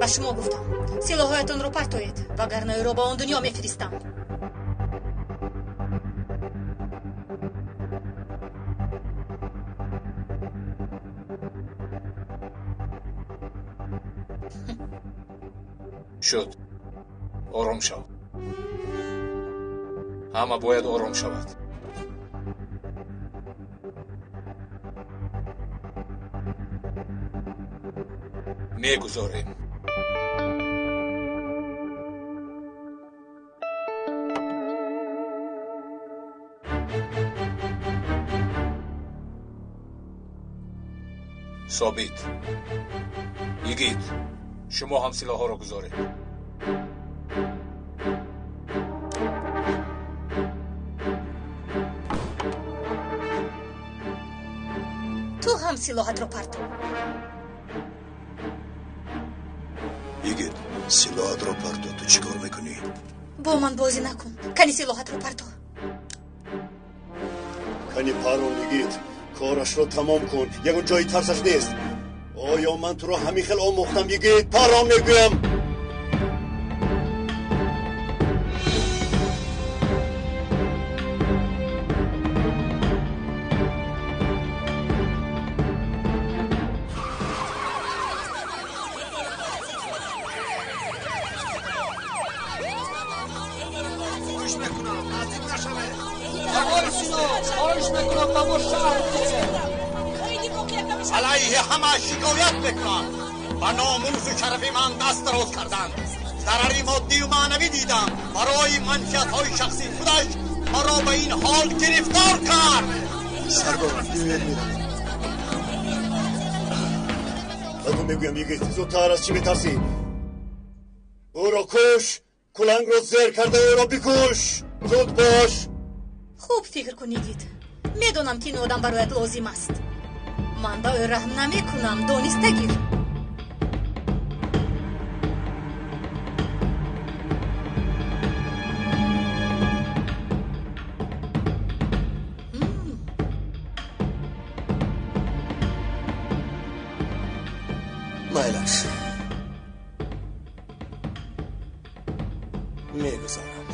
Ба шумо гуфтам, силоҳҳоятонро партоед, вагарна ӯро ба он дунё мефиристам. Шуд. Ором шав. Ҳама бояд ором шавад. Мегузорем. Собит, йигит, шумо ҳам силоҳҳоро гузоред. Ту ҳам силоҳатро партов. Йигит, силоҳатро партов. Ту чӣ кор мекунӣ? Бо ман бозӣ накун. Кани силоҳатро партов. Кани парон, йигит. Корашро тамом кун. Ягон ҷои тарсаш нест. Оё ман туро ҳамин хел омӯхтам, йигит? Парон мегӯям. Алайҳи ҳама шикоят мекунам. Ба номусу шарафи ман даст дароз карданд. Зарари моддию маънавӣ дидам. Барои манфиатҳои шахсии худаш маро ба ин ҳол гирифтор кард. Сардорам, биёед меравем. Ба ту мегӯям, йигит, зудтар аз чӣ метарсӣ? Ӯро куш, кулангро зер карда ӯро бикуш. Зуд бош. Хуб фикр кун, йигит. Медонам, ки ин одам бароят лозим аст. Ман ба ӯ раҳм намекунам, дониста гир. Майлаш, мегузорам.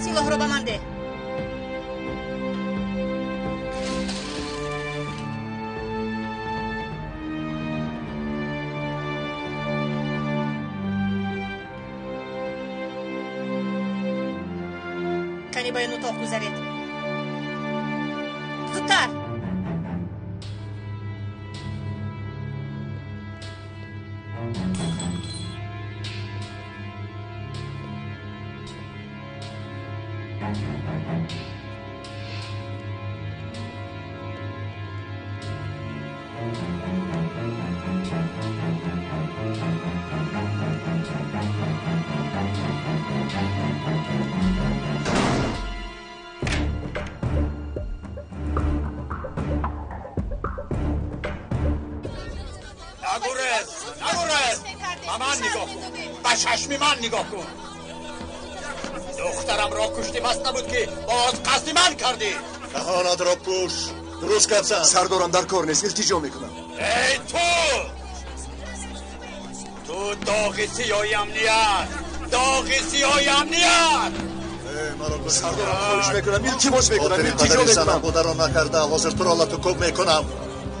Силоҳро ба ман деҳ. Кани ба ин утоқ гузаред. Зудтар! Нагурез, нагурез! Ба ман нигоҳ кун, ба чашми ман нигоҳ кун. Духтарамро кушти, бас набуд, ки боз қасди ман кардӣ. Даҳонатро пӯш. Дуруст гап зан. Сардорам, дар кор нест, илтиҷо мекунам. Эй ту! Ту доғи сиёҳи амният, доғи сиёҳи амният. Сардорам, хоҳиш мекунам, илтимос мекунам, илтиҷо мекунам. Бударо накарда, ҳозир туро лату кӯб мекунам.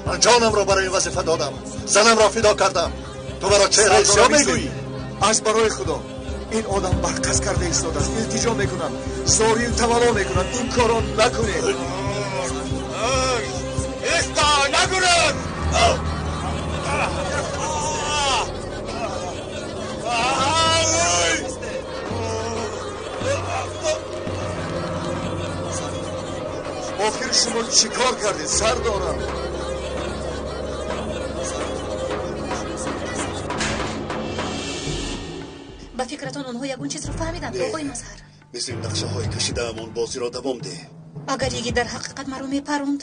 Ман ҷонамро барои ин вазифа додам, занамро фидо кардам. Ту маро чеҳраи сиёҳ мегӯӣ? Аз барои Худо, ин одам барқас карда истодааст. Илтиҷо мекунам, зорию тавалло мекунам, ин корро накунед. Исто, нагурез! Охир шумо чӣ кор кардед, сардорам? Ба фикратон, онҳо ягон чизро фаҳмиданд, оқои Мазҳар? Мисли нақшаҳои кашидаамон бозиро давом деҳ. Агар йигит дар ҳақиқат маро мепаронд?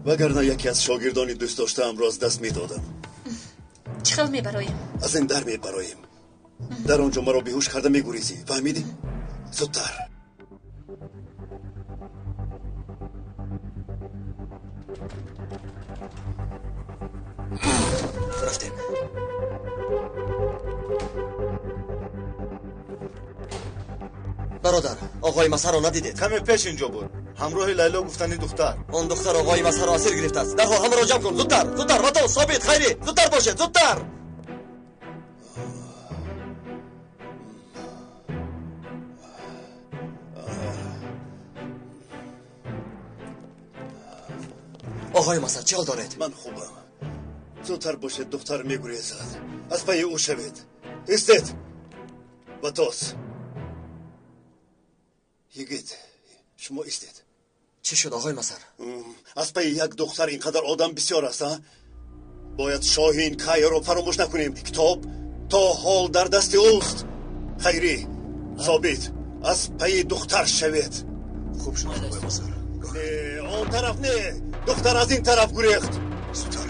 Вагарна яке аз шогирдони дӯстдоштаамро аз даст медодам. Чӣ хел мебароем? Аз ин дар мебароем. Дар он ҷо маро беҳуш карда мегурезӣ. Фаҳмидӣ? Зудтар. Рафтем. Бародар, оғои Масҳарро надидед? Каме пеш инҷо буд. Ҳамроҳи Лайло гуфтани духтар. Он духтар оғои Масҳарро асир гирифтааст. Дарҳол ҳамаро ҷамъ кун. Зудтар, зудтар, Ватон, Собит, Хайрӣ, зудтар бошед, зудтар. Оғои Масҳар, чӣ ҳол доред? Ман хубам. Зудтар бошед, духтар мегурезад. Аз пайи ӯ шавед. Истед. Ватос. Йигит, шумо истед. Чӣ шуд, оғои Масҳар? Аз пайи як духтар ин қадар одам бисёр аст, а? Бояд Шоҳин Кайяро фаромӯш накунем. Китоб то ҳол дар дасти ӯст. Хайрӣ, Собит, аз пайи духтар шавед. Хуб шуд, оғои Масҳар. Не, он тараф не. Духтар аз ин тараф гурехт. Зудтар.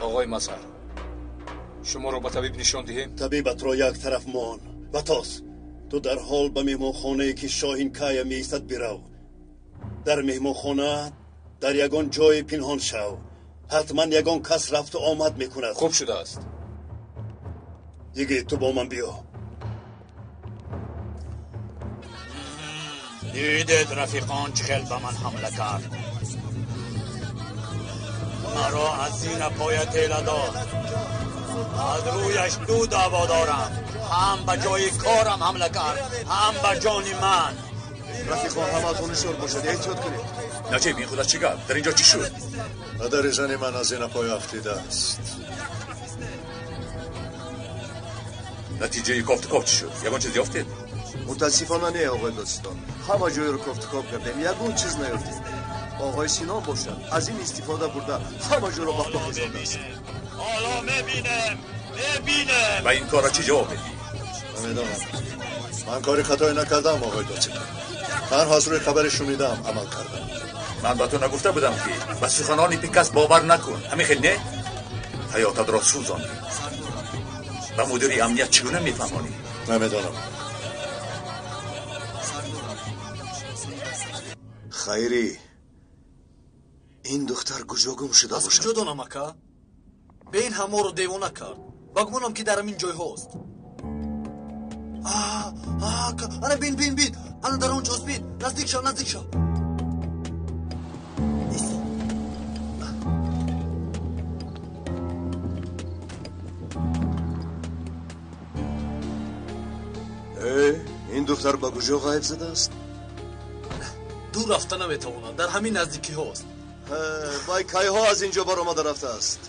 Оғои Масҳар, шуморо ба табиб нишон диҳем? Табибатро як тараф мон. Ватос, ту дарҳол ба меҳмонхонае ки Шоҳин Кая меистад бирав. Дар меҳмонхона дар ягон ҷое пинҳон шав. Ҳатман ягон кас рафту омад мекунад. Хуб шудааст. Йигит, ту бо ман биё. Дидед рафиқон чӣ хел ба ман ҳамла кард. Маро аз зина поя тела дод. Аз рӯяш ду даъво дорам. Ҳам ба ҷои корам ҳамла кард, ҳам ба ҷони ман. Рафиқон, ҳамаатон ҳушёр бошед, эҳтиёт кунед. Наҷиб, ин худа чӣ гап? Дар инҷо чӣ шуд? Падари зани ман аз зина поя афтидааст. Натиҷаи кофтуков чӣ шуд? Ягон чиз ёфтед? Мутаассифона не, оғои додситон. Ҳама ҷойро кофтуков кардем, ягон чиз наёфтем. Оғои Сино бошад, аз ин истифода бурда ҳама ҷоро ба хок резондааст. Ҳоло мебинем, мебинем. Ба ин корро чӣ ҷавоб медиҳӣ? Намедонам. Ман кори хатое накардам, оғои додситон. Танҳо аз рӯи хабаре шунидам амал кардам. Ман ба ту нагуфта будам, ки ба суханони пикас бовар накун. Ҳамин хел не? Ҳаётатро сӯзонӣ. Ба мудири амният чӣ гуна мефаҳмонӣ? Намедонам. Хайрӣ, ин духтар куҷо гум шуда Аз бошад? куҷо донам, ака? Бе ин ҳаморо девона кард. Ба гумонам, ки дар ҳамин ҷойҳост. Ака, ана бин, бин, бин. Ана дар он ҷост, бин. Наздик шав, наздик шав. Ин духтар ба куҷо ғайб задааст? Дур рафта наметавонад, дар ҳамин наздикиҳост. Вай кайҳо аз ин ҷо баромада рафтааст?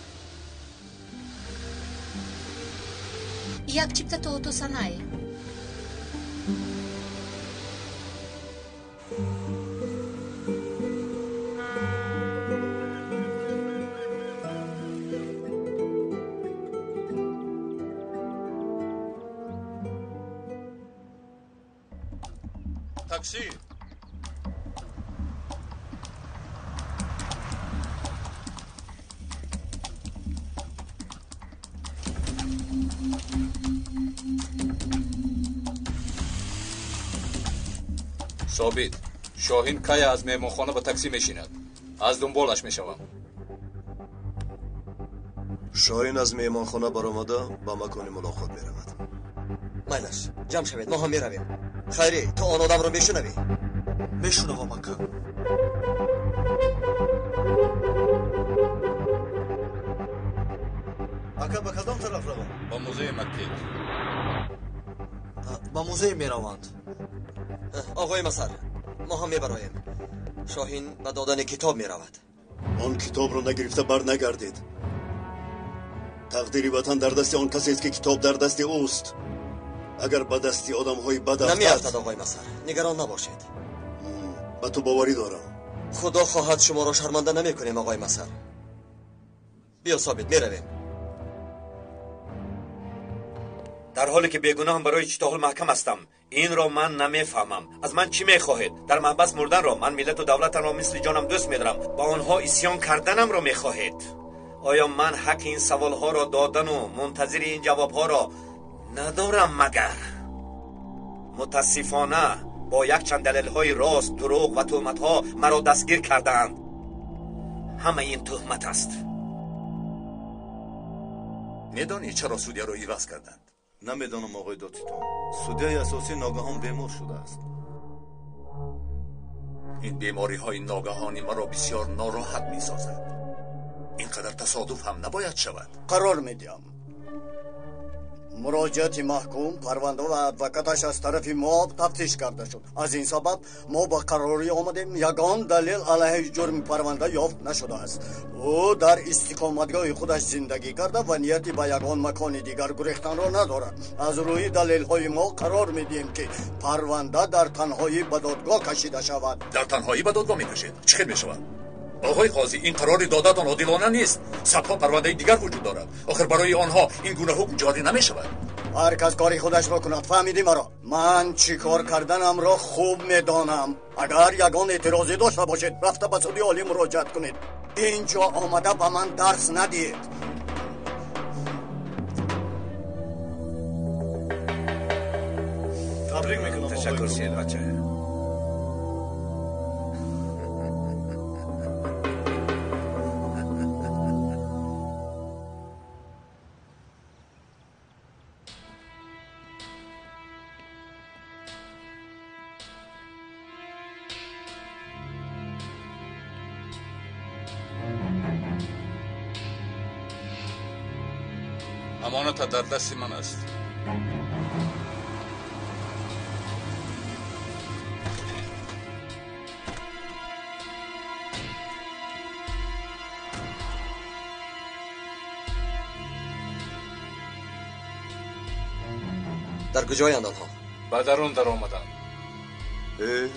Як чипта то Отосанае. Такси. Собит, Шоҳин Кая аз меҳмонхона ба таксӣ мешинад. Аз дунболаш мешавам. Шоҳин аз меҳмонхона баромада ба макони мулоқот меравад. Майлаш, ҷамъ шавед, мо ҳам меравем. Хайрӣ, ту он одамро мешунавӣ? Мешунавам, ака. Ака, ба кадом тараф равам? Ба музеи Маккет. Ба музей мераванд. Оғои Масҳар, мо ҳам мебароем. Шоҳин ба додани китоб меравад. Он китобро нагирифта бар нагардед. Тақдири ватан дар дасти он касест, ки китоб дар дасти ӯст. Агар ба дасти одамҳои бад афтад... Намеафтад, оғои Масҳар, нигарон набошед. Ба ту боварӣ дорам. Худо хоҳад шуморо шарманда намекунем, оғои Масҳар. Биё, Собит, меравем. Дар ҳоле ки бегуноҳам, барои чӣ то ҳол маҳкам ҳастам? Инро ман намефаҳмам. Аз ман чӣ мехоҳед? Дар маҳбас мурданро? Ман миллату давлатамро мисли ҷонам дӯст медорам. Ба онҳо исён карданамро мехоҳед? Оё ман ҳаққи ин саволҳоро додану мунтазири ин ҷавобҳоро надорам магар? Мутаассифона бо якчанд далелҳои рост, дурӯғ ва туҳматҳо маро дастгир кардаанд. Ҳамаи ин туҳмат аст. Медонӣ чаро судяро иваз карданд? Намедонам, оғои додситон. Судяи асосӣ ногаҳон бемор шудааст. Ин бемориҳои ногаҳонӣ маро бисёр нороҳат месозад. Ин қадар тасодуф ҳам набояд шавад. Қарор медиҳам. Муроҷиати маҳкум, парванда ва адвокаташ аз тарафи мо тафтиш карда шуд. Аз ин сабаб мо ба қарорӣ омадем, ягон далел алайҳи ҷурми парванда ёфт нашудааст. Ӯ дар истиқоматгоҳи худаш зиндагӣ карда ва нияти ба ягон макони дигар гурехтанро надорад. Аз рӯи далелҳои мо қарор медиҳем, ки парванда дар танҳоӣ ба додгоҳ кашида шавад. Дар танҳоӣ ба додгоҳ мекашед? Чӣ хел мешавад? Оғои қозӣ, ин қарори додатон одилона нест. Садҳо парвандаи дигар вуҷуд дорад. Охир барои онҳо ин гуна ҳукм ҷорӣ намешавад. Ҳар кас кори худашро кунад, фаҳмидӣ маро? Ман чӣ кор карданамро хуб медонам. Агар ягон эътирозӣ дошта бошед, рафта ба суди олӣ муроҷиат кунед. Инҷо омада ба ман дарс надиҳед. Табрик мекунам. Ташаккур, шербача. Амоната дар дасти ман аст. Дар куҷоянд онҳо? Ба дарун даромаданд.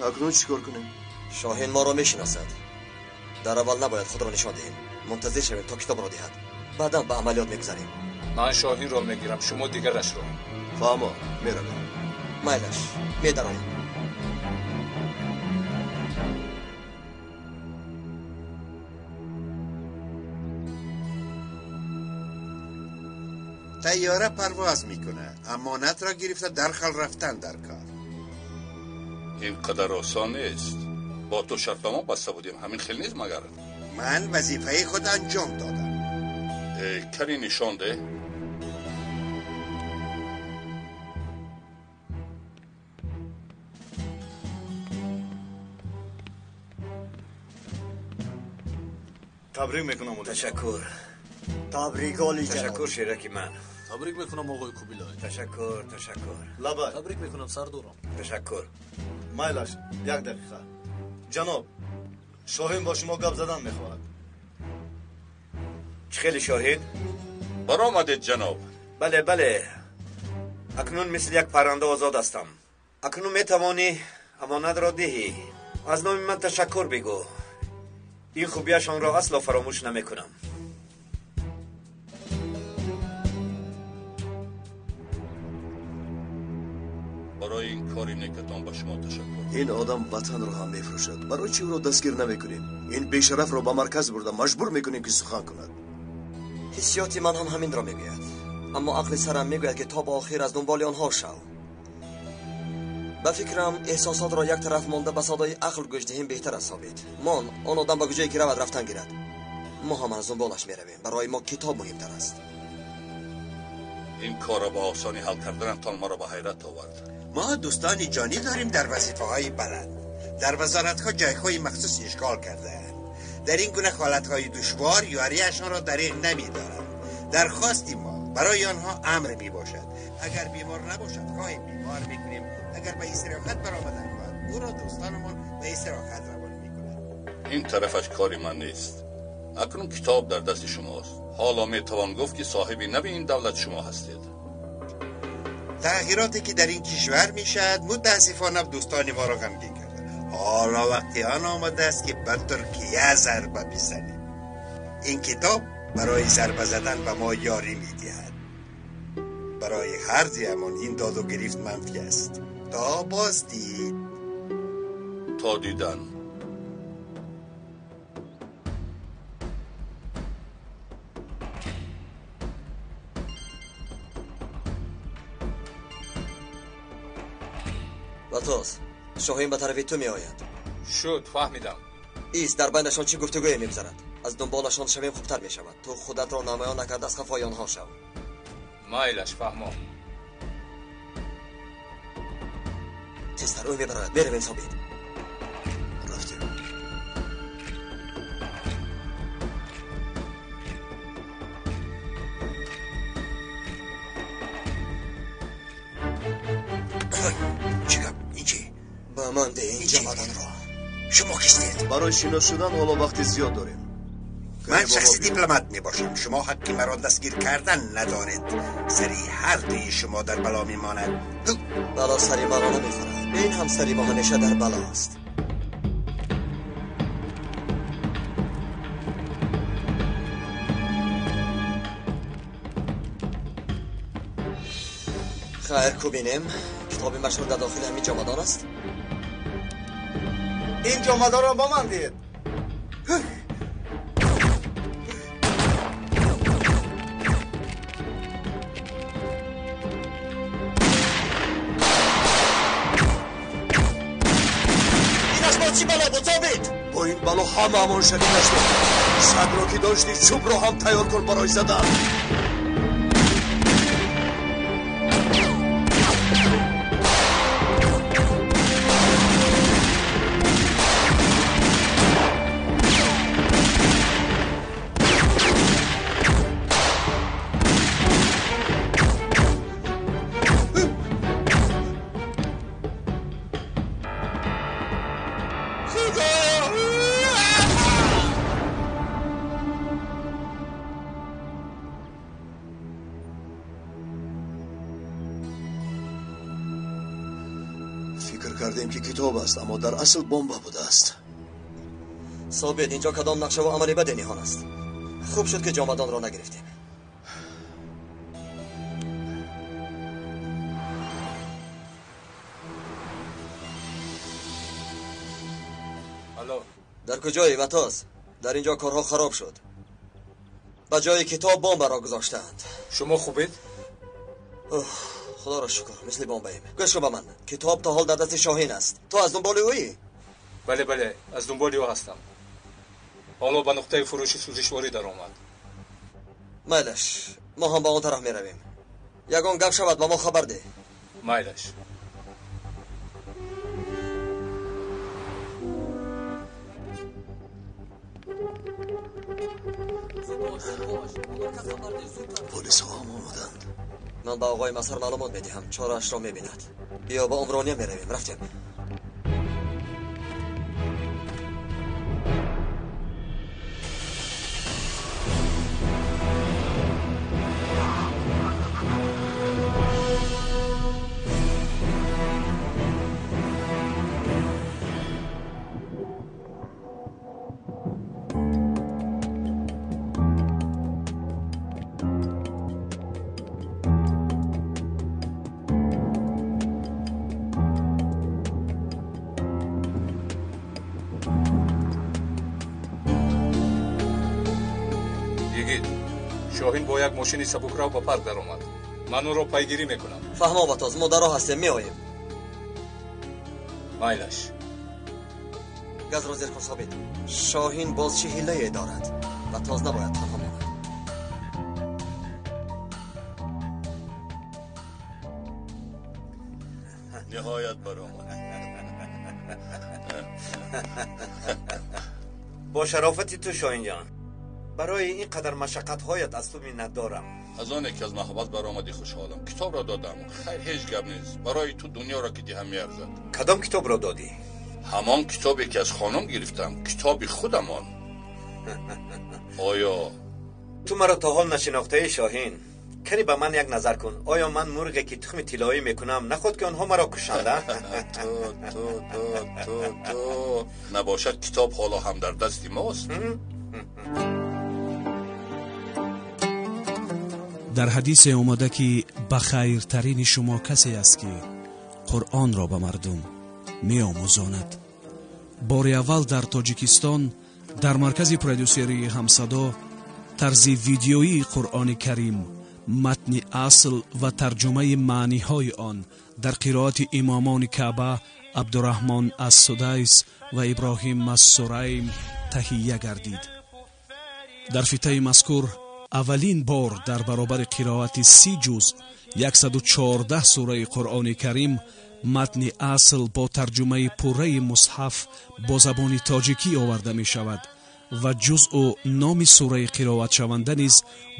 Акнун чӣ кор кунем? Шоҳин моро мешиносад. Дар аввал набояд худро нишон диҳем. Мунтазир шавем то китобро диҳад. Баъдан ба амалиёт мегузарем. Ман Шоҳинро мегирам, шумо дигарашро. Фаҳмо, меравем. Майлаш, медароем. Тайёра парвоз мекунад. Амонатро гирифта дархол рафтан дар кор. Ин қадар осон нест. Бо ту шартнома баста будем, ҳамин хел нест магар? Ман вазифаи худ анҷом додам. Кани нишон деҳ. Табрик мекунам. Ташаккур. Табрик, олиҷаноб. Ташаккур, шераки ман. Табрик мекунам, оғои Кубилай. Ташаккур, ташаккур. Лабай. Табрик мекунам, сардорам. Ташаккур. Майлаш, як дақиқа. Ҷаноб, Шоҳин бо шумо гап задан мехоҳад. Чӣ хеле, Шоҳин? Баромадед, ҷаноб. Бале, бале. Акнун мисли як парранда озод ҳастам. Акнун метавонӣ амонатро диҳӣ. Аз номи ман ташаккур бигӯ. Ин хубияшонро асло фаромӯш намекунам. Барои ин кори некатон ба шумо ташаккур. Ин одам ватанро ҳам мефурӯшад. Барои чӣ ӯро дастгир намекунем? Ин бешарафро ба марказ бурда маҷбур мекунем, ки сухан кунад. Ҳиссиёти ман ҳам ҳаминро мегӯяд. Аммо ақли сарам мегӯяд, ки то ба охир аз дунболи онҳо шав. Ба фикрам, эҳсосотро як тараф монда ба садои ақл гӯш диҳем беҳтар аст, Собит. Мон он одам ба куҷое ки равад рафтан гирад. Мо ҳам аз дунболаш меравем. Барои мо китоб муҳимтар аст. Ин корро ба осонӣ ҳал карданатон маро ба ҳайрат овард. Мо дӯстони ҷонӣ дорем дар вазифаҳои баланд. Дар вазоратҳо ҷойҳои махсус ишғол кардаанд. Дар ин гуна ҳолатҳои душвор ёриашонро дариғ намедоранд. Дархости мо барои онҳо амр мебошад. Агар бемор набошад, хоҳем бемор мекунем. Агар ба истироҳат баромадан хоҳад, ӯро дӯстонамон ба истироҳат равон мекунанд. Ин тарафаш кори ман нест. Акнун китоб дар дасти шумост. Ҳоло метавон гуфт, ки соҳиби нави ин давлат шумо ҳастед. Тағйироте ки дар ин кишвар мешавад, мутаассифона дӯстони моро ғамгин карда. Ҳоло вақти он омадааст, ки ба Туркия зарба бизанем. Ин китоб барои зарба задан ба мо ёрӣ медиҳад. Барои ҳар дуямон ин доду гирифт манфӣ аст. То боздид. То дидан. Батоз, Шоҳин ба тарафи ту меояд. Шуд, фаҳмидам. Ист, дар байнашон чӣ гуфтугӯе мегузарад? Аз дунболашон шавем хубтар мешавад. Ту худатро намоён накарда аз қафои онҳо шав. Майлаш, фаҳмом. Тезтар, ӯ мебарояд. Меравем, Собит. Рафтем. Чӣ гап? Ин чӣ? Ба ман деҳ ин ҷамаданро. Шумо кистед? Барои шинос шудан ҳоло вақти зиёд дорем. Ман шахси дипломат мебошам. Шумо ҳаққи маро дастгир кардан надоред. Сари ҳар дуи шумо дар бало мемонад. Бало сари маро намехӯрад. Ин ҳам сари мо ҳамеша дар бало аст. Хайр, ку бинем. Китоби машҳур дар дохили ҳамин ҷомадон аст? Ин ҷомадонро ба ман диҳед. Инаш бо чӣ бало буд, Собит? Бо ин бало ҳамаамон шарик гаштем. Сагро ки дошти, чӯбро ҳам тайёр кун барои задан. Фикр кардем ки китоб аст, аммо дар асл бомба будааст. Собит, инҷо кадом нақшаву амали баде ниҳон аст? Хуб шуд ки ҷомадонро нагирифтем. Алло. Дар куҷоӣ, Ватоз? Дар инҷо корҳо хароб шуд. Ба ҷои китоб бомбаро гузоштаанд. Шумо хубед? Худоро шукр, мисли бомбаем. Гӯш кун ба ман. Китоб то ҳол дар дасти Шоҳин аст. Ту аз дунболи ӯӣ? Бале, бале, аз дунболи ӯ ҳастам. Ҳоло ба нуқтаи фурӯши сӯзишворӣ даромад. Майлаш, мо ҳам ба он тараф меравем. Ягон гап шавад, ба мо хабар деҳ. Майлаш. Полисҳо ҳам омаданд. Ман ба оғои Масар маълумот медиҳам, чораашро мебинад. Биё ба Умрония меравем. Рафтем. Йигит, Шоҳин бо як мошини сабукрав ба парк даромад. Ман ӯро пайгирӣ мекунам. Фаҳмо, Ватоз, мо дар роҳ ҳастем, меоем. Майлаш. Газро зер кун, Собит. Шоҳин боз чӣ ҳилае дорад? Ватоз набояд танҳо монад. Ниҳоят баромад. Бо шарофати ту, Шоҳинҷон. Барои ин қадар машаққатҳоят аз ту миннатдорам. Аз оне ки аз маҳбас баромадӣ хушҳолам. Китобро додам. Хайр, ҳеҷ гап нест. Барои ту дунёро ки диҳам меарзад. Кадом китобро додӣ? Ҳамон китобе ки аз хонум гирифтам. Китоби худамон. Оё ту маро то ҳол нашинохтаӣ, Шоҳин? Кани ба ман як назар кун. Оё ман мурғе ки тухми тиллоӣ мекунам, наход ки онҳо маро кушанд? Ту ту ту ту ту набошад, китоб ҳоло ҳам дар дасти мост. Дар ҳадисе омада, ки ба хайртарини шумо касе аст, ки Қуръонро ба мардум меомӯзонад. Бори аввал дар Тоҷикистон дар маркази продюсерии Ҳамсадо тарзи видеоии Қуръони Карим, матни асл ва тарҷумаи маъниҳои он дар қироати имомони Каъба Абдураҳмон ас-Судайс ва Иброҳим ас-Сурайм таҳия гардид. Дар фитаи мазкур аввалин бор дар баробари қироати 30 ҷузъ 114 сураи Қуръони Карим матни асл бо тарҷумаи пурраи мусҳаф бо забони тоҷикӣ оварда мешавад ва ҷузъу номи сураи қироатшаванда низ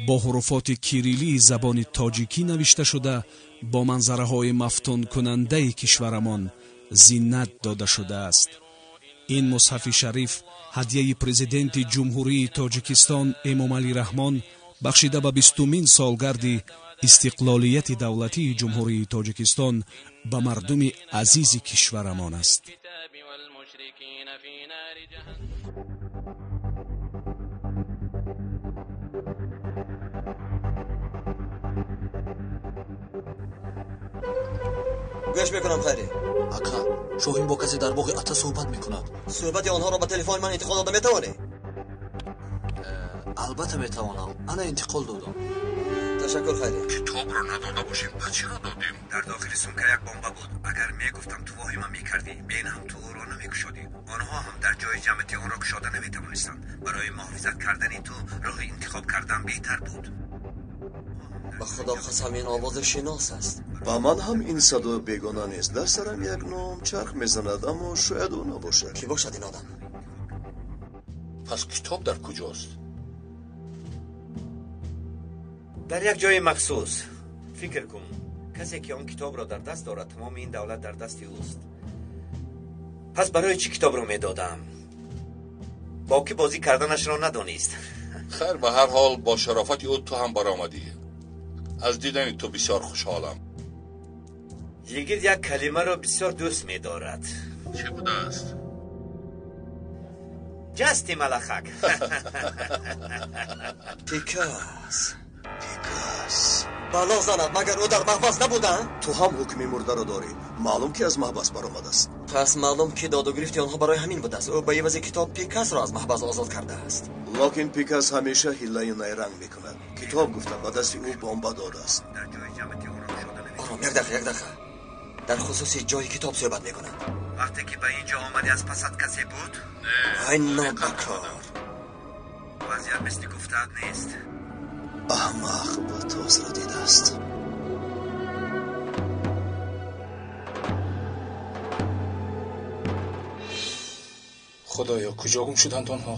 бо ҳуруфоти кириллии забони тоҷикӣ навишта шуда, бо манзараҳои мафтункунандаи кишварамон зинат дода шудааст. Ин мусҳафи шариф ҳадияи президенти Ҷумҳурии Тоҷикистон Эмомалӣ Раҳмон бахшида ба 20-умин солгарди истиқлолияти давлатии Ҷумҳурии Тоҷикистон ба мардуми азизи кишварамон аст. Гӯш мекунам, Хайрӣ. Ака, Шоҳин бо касе дар боғи ата суҳбат мекунад. Суҳбати онҳоро ба телефони ман интиқол дода метавонӣ? Албатта метавонам. Ана интиқол додам. Ташаккур, Хайрӣ. Китобро надода бошем, пас чиро додем? Дар дохили сумка як бомба буд. Агар мегуфтам, ту воҳима мекардӣ. Бен ҳам ту ӯро намекушодӣ. Онҳо ҳам дар ҷои ҷамъияти онро кушода наметавонистанд. Барои муҳофизат кардани ту роҳи интихоб кардан беҳтар буд. Ба Худо қасам, ин овози шинос аст. Ба ман ҳам ин садо бегона нест. Дар сарам як ном чарх мезанад, аммо шояд ӯ набошад. Кӣ бошад ин одам? Пас китоб дар куҷост? Дар як ҷои махсус. Фикр кун, касе ки он китобро дар даст дорад, тамоми ин давлат дар дасти ӯст. Пас барои чӣ китобро медодам? Бо кӣ бозӣ карданашро надонист. Хайр, ба ҳар ҳол бо шарофати ӯ ту ҳам баромадӣ. Аз дидани ту бисёр хушҳолам. Йигит як калимаро бисёр дӯст медорад. Чӣ будааст? Ҷасти малахак. Пикас. Пикас. Бало занад, магар ӯ дар маҳбас набуда? Ту ҳам ҳукми мурдаро дорӣ. Маълум, ки аз маҳбас баромадааст. Пас маълум, ки доду гирифти онҳо барои ҳамин будааст. Ӯ ба ивази китоб Пикасро аз маҳбас озод кардааст. Локин Пикас ҳамеша ҳиллаю найранг мекунад. Китоб гуфта ба дасти ӯ бомба додааст. Ором, як дақиқа, як дақиқа. Дар хусуси ҷои китоб суҳбат мекунанд. Вақте ки ба ин ҷо омадӣ, аз пасат касе буд? Ай нобакор. Вазъият мисли гуфтаат нест. Аҳмақ Батозро дидааст. Худоё, куҷо гум шуданд онҳо?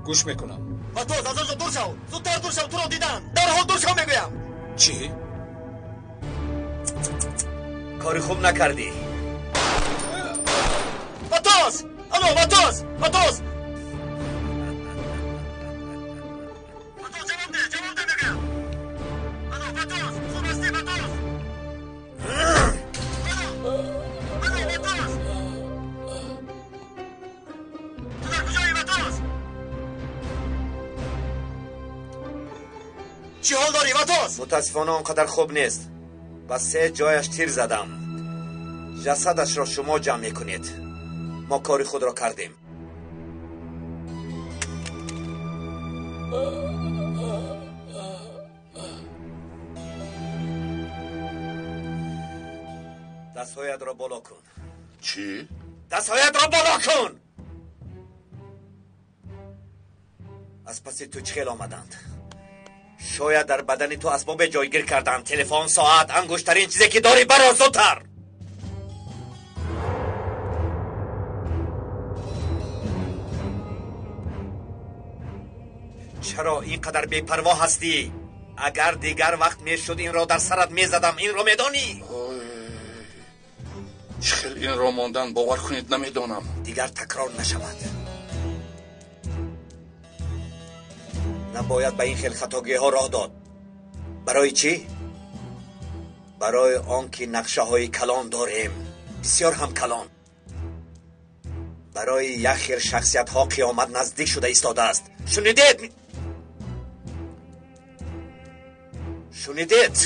Гӯш мекунам. Батоз, аз он ҷо дур шав! Зудтар дур шав, туро дидам! Дарҳол дур шав, мегӯям! Чӣ? Кори хуб накардӣ. Батоз! Алло, Батоз! Батоз! Батоз, ҷавоб деҳ, ҷавоб деҳ, мегӯям! Алло, Батоз! Хуб ҳастӣ, Батоз? Алло! Алло, Батоз! Ту дар куҷоӣ, Батоз? Чӣ ҳол дорӣ, Батоз? Мутаассифона, он қадар хуб нест. Ба се ҷояш тир задам. Ҷасадашро шумо ҷамъ мекунед. Мо кори худро кардем. Дастҳоятро боло кун. Чӣ? Дастҳоятро боло кун! Аз паси ту чӣ хел омаданд? Шояд дар бадани ту асбобе ҷойгир карданд. Телефон, соат, ангуштарин чизе ки дорӣ, баро зудтар. Чаро ин қадар бепарво ҳастӣ? Агар дигар вақт мешуд, инро дар сарат мезадам. Инро медонӣ? Чӣ хел инро мондан, бовар кунед, намедонам. Дигар такрор нашавад. Набояд ба ин хел хатогиҳо роҳ дод. Барои чӣ? Барои он ки нақшаҳои калон дорем, бисёр ҳам калон. Барои як хел шахсиятҳо қиёмат наздик шуда истодааст. Шунидед? Шунидед?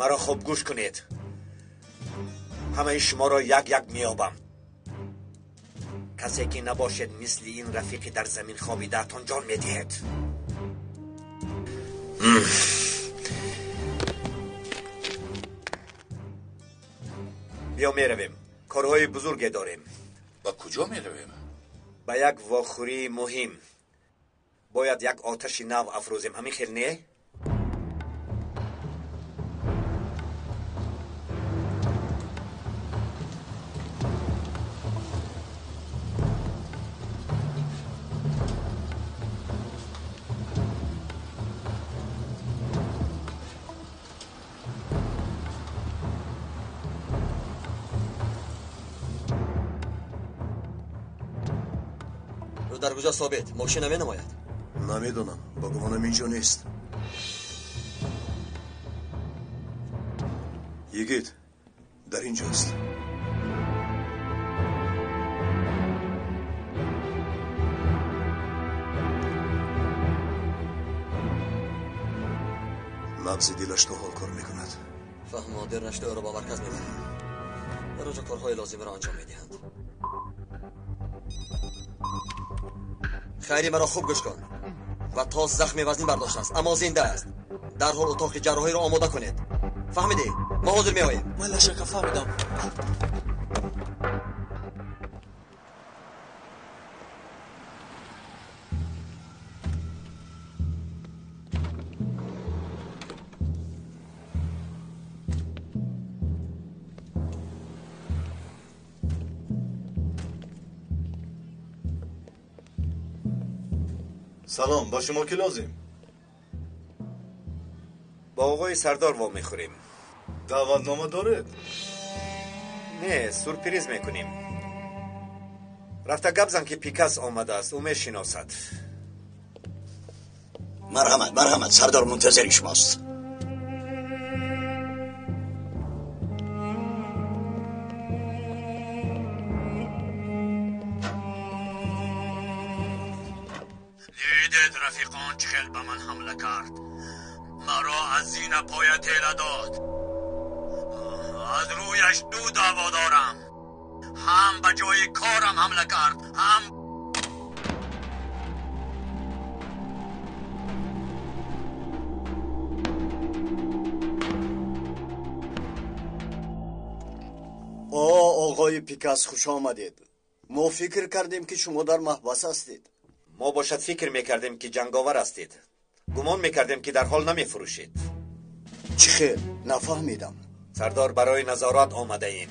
Маро хуб гӯш кунед. Ҳамаи шуморо як-як меёбам. Касе ки набошед, мисли ин рафиқи дар замин хобидаатон ҷон медиҳед. Биё меравем. Корҳои бузурге дорем. Ба куҷо меравем? Ба як вохӯрии муҳим. Бояд як оташи нав афрӯзем. Ҳамин хел не? Дар куҷо собит? Мошин наменамояд? Намедонам, ба гумонам инҷо нест. Йигит дар инҷост. Набзи дилаш то ҳол кор мекунад. Фаҳмо, дер нашуда ӯро ба марказ мебарем. Дар онҷо корҳои лозимаро анҷом медиҳанд. Хайри, маро хуб гӯш кун. Ва то захми вазнин бардоштааст, аммо зинда аст. Дарҳол утоқи ҷарроҳиро омода кунед. Фаҳмидӣ? Мо ҳозир меоем. Ман лашака фаҳмидам. Салом, ба шумо ки лозим? Ба оғои сардор во мехӯрем. Даъватнома доред? Не, сюрприз мекунем. Рафта гап зан, ки Пикас омадааст, ӯ мешиносад. Марҳамат, марҳамат, сардор мунтазири шумост. Рафиқон чӣ хел ба ман ҳамла кард. Маро аз зина поя тела дод. Аз рӯяш ду даъво дорам. Ҳам ба ҷои корам ҳамла кард, ҳам О, оғои Пикас, хуш омадед. Мо фикр кардем, ки шумо дар маҳбас ҳастед. Мо бошад фикр мекардем, ки ҷанговар ҳастед. Гумон мекардем, ки дар ҳол намефурӯшед. Чӣ хел? Нафаҳмидам. Сардор, барои назорат омадаем.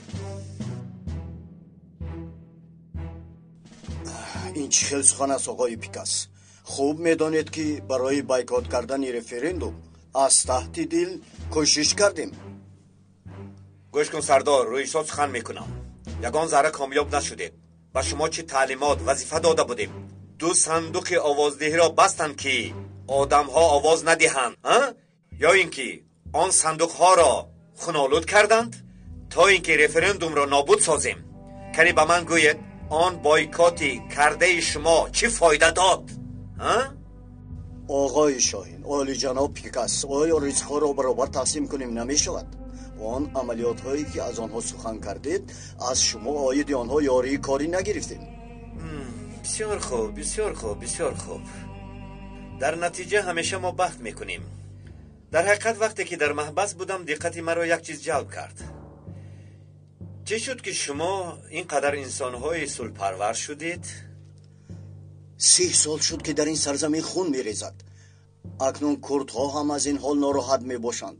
Ин чӣ хел сухан аст, оғои Пикас? Хуб медонед, ки барои бойкот кардани референдум аз таҳти дил кӯшиш кардем. Гӯш кун, сардор, рӯи соз сухан мекунам. Ягон зарра комёб нашудед. Ба шумо чӣ таълимот, вазифа дода будем? Ду сандуқи овоздиҳиро бастанд, ки одамҳо овоз надиҳанд, ё ин ки он сандуқҳоро хунолуд карданд, то ин ки референдумро нобуд созем. Кани ба ман гӯед, он бойкоти кардаи шумо чӣ фоида дод? Оғои Шоҳин, олиҷаноб Пикас, оё ризқҳоро баробар тақсим кунем намешавад? Он амалиётҳое ки аз онҳо сухан кардед, аз шумо оиди онҳо ёрии корӣ нагирифтем. Бисёр хуб, бисёр хуб, бисёр хуб. Дар натиҷа ҳамеша мо бахт мекунем. Дар ҳақиқат вақте ки дар маҳбас будам, диққати маро як чиз ҷалб кард. Чӣ шуд, ки шумо ин қадар инсонҳои сулҳпарвар шудед? 30 сол шуд, ки дар ин сарзамин хун мерезад. Акнун курдҳо ҳам аз ин ҳол нороҳат мебошанд.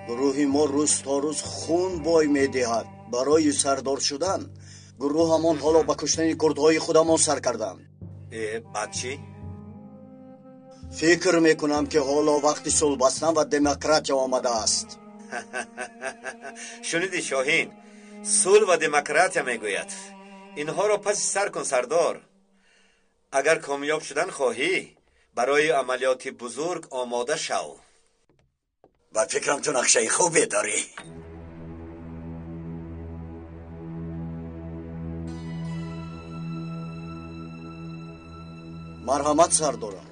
Гурӯҳи мо рӯз то рӯз хун бой медиҳад. Барои сардор шудан гурӯҳамон ҳоло ба куштани курдҳои худамон сар карданд. Баъд чӣ? Фикр мекунам, ки ҳоло вақти сулҳ бастан ва демократия омадааст. Шуниди, Шоҳин, сулҳ ва демократия мегӯяд. Инҳоро паси сар кун, сардор. Агар комёб шудан хоҳӣ, Барои амалиёти бузург омода шав. Ба фикрам ту нақшаи хубе дорӣ. Марҳамат, сардорам,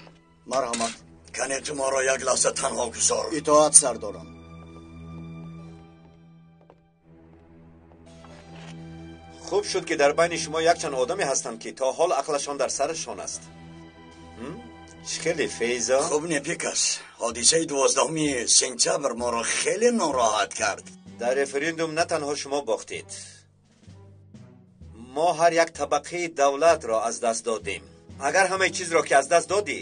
марҳамат. Кане ту моро як лаҳза танҳо гузор. Итоат, сардорам. Хуб шуд, ки дар байни шумо якчанд одаме ҳастанд, ки то ҳол ақлашон дар сарашон аст. Чӣ хеле, Фейзо? Хуб не, Пикас. Ҳодисаи 12 сентябр моро хеле нороҳат кард. Дар референдум на танҳо шумо бохтед, мо ҳар як табақаи давлатро аз даст додем. Агар ҳамаи чизро ки аз даст додӣ,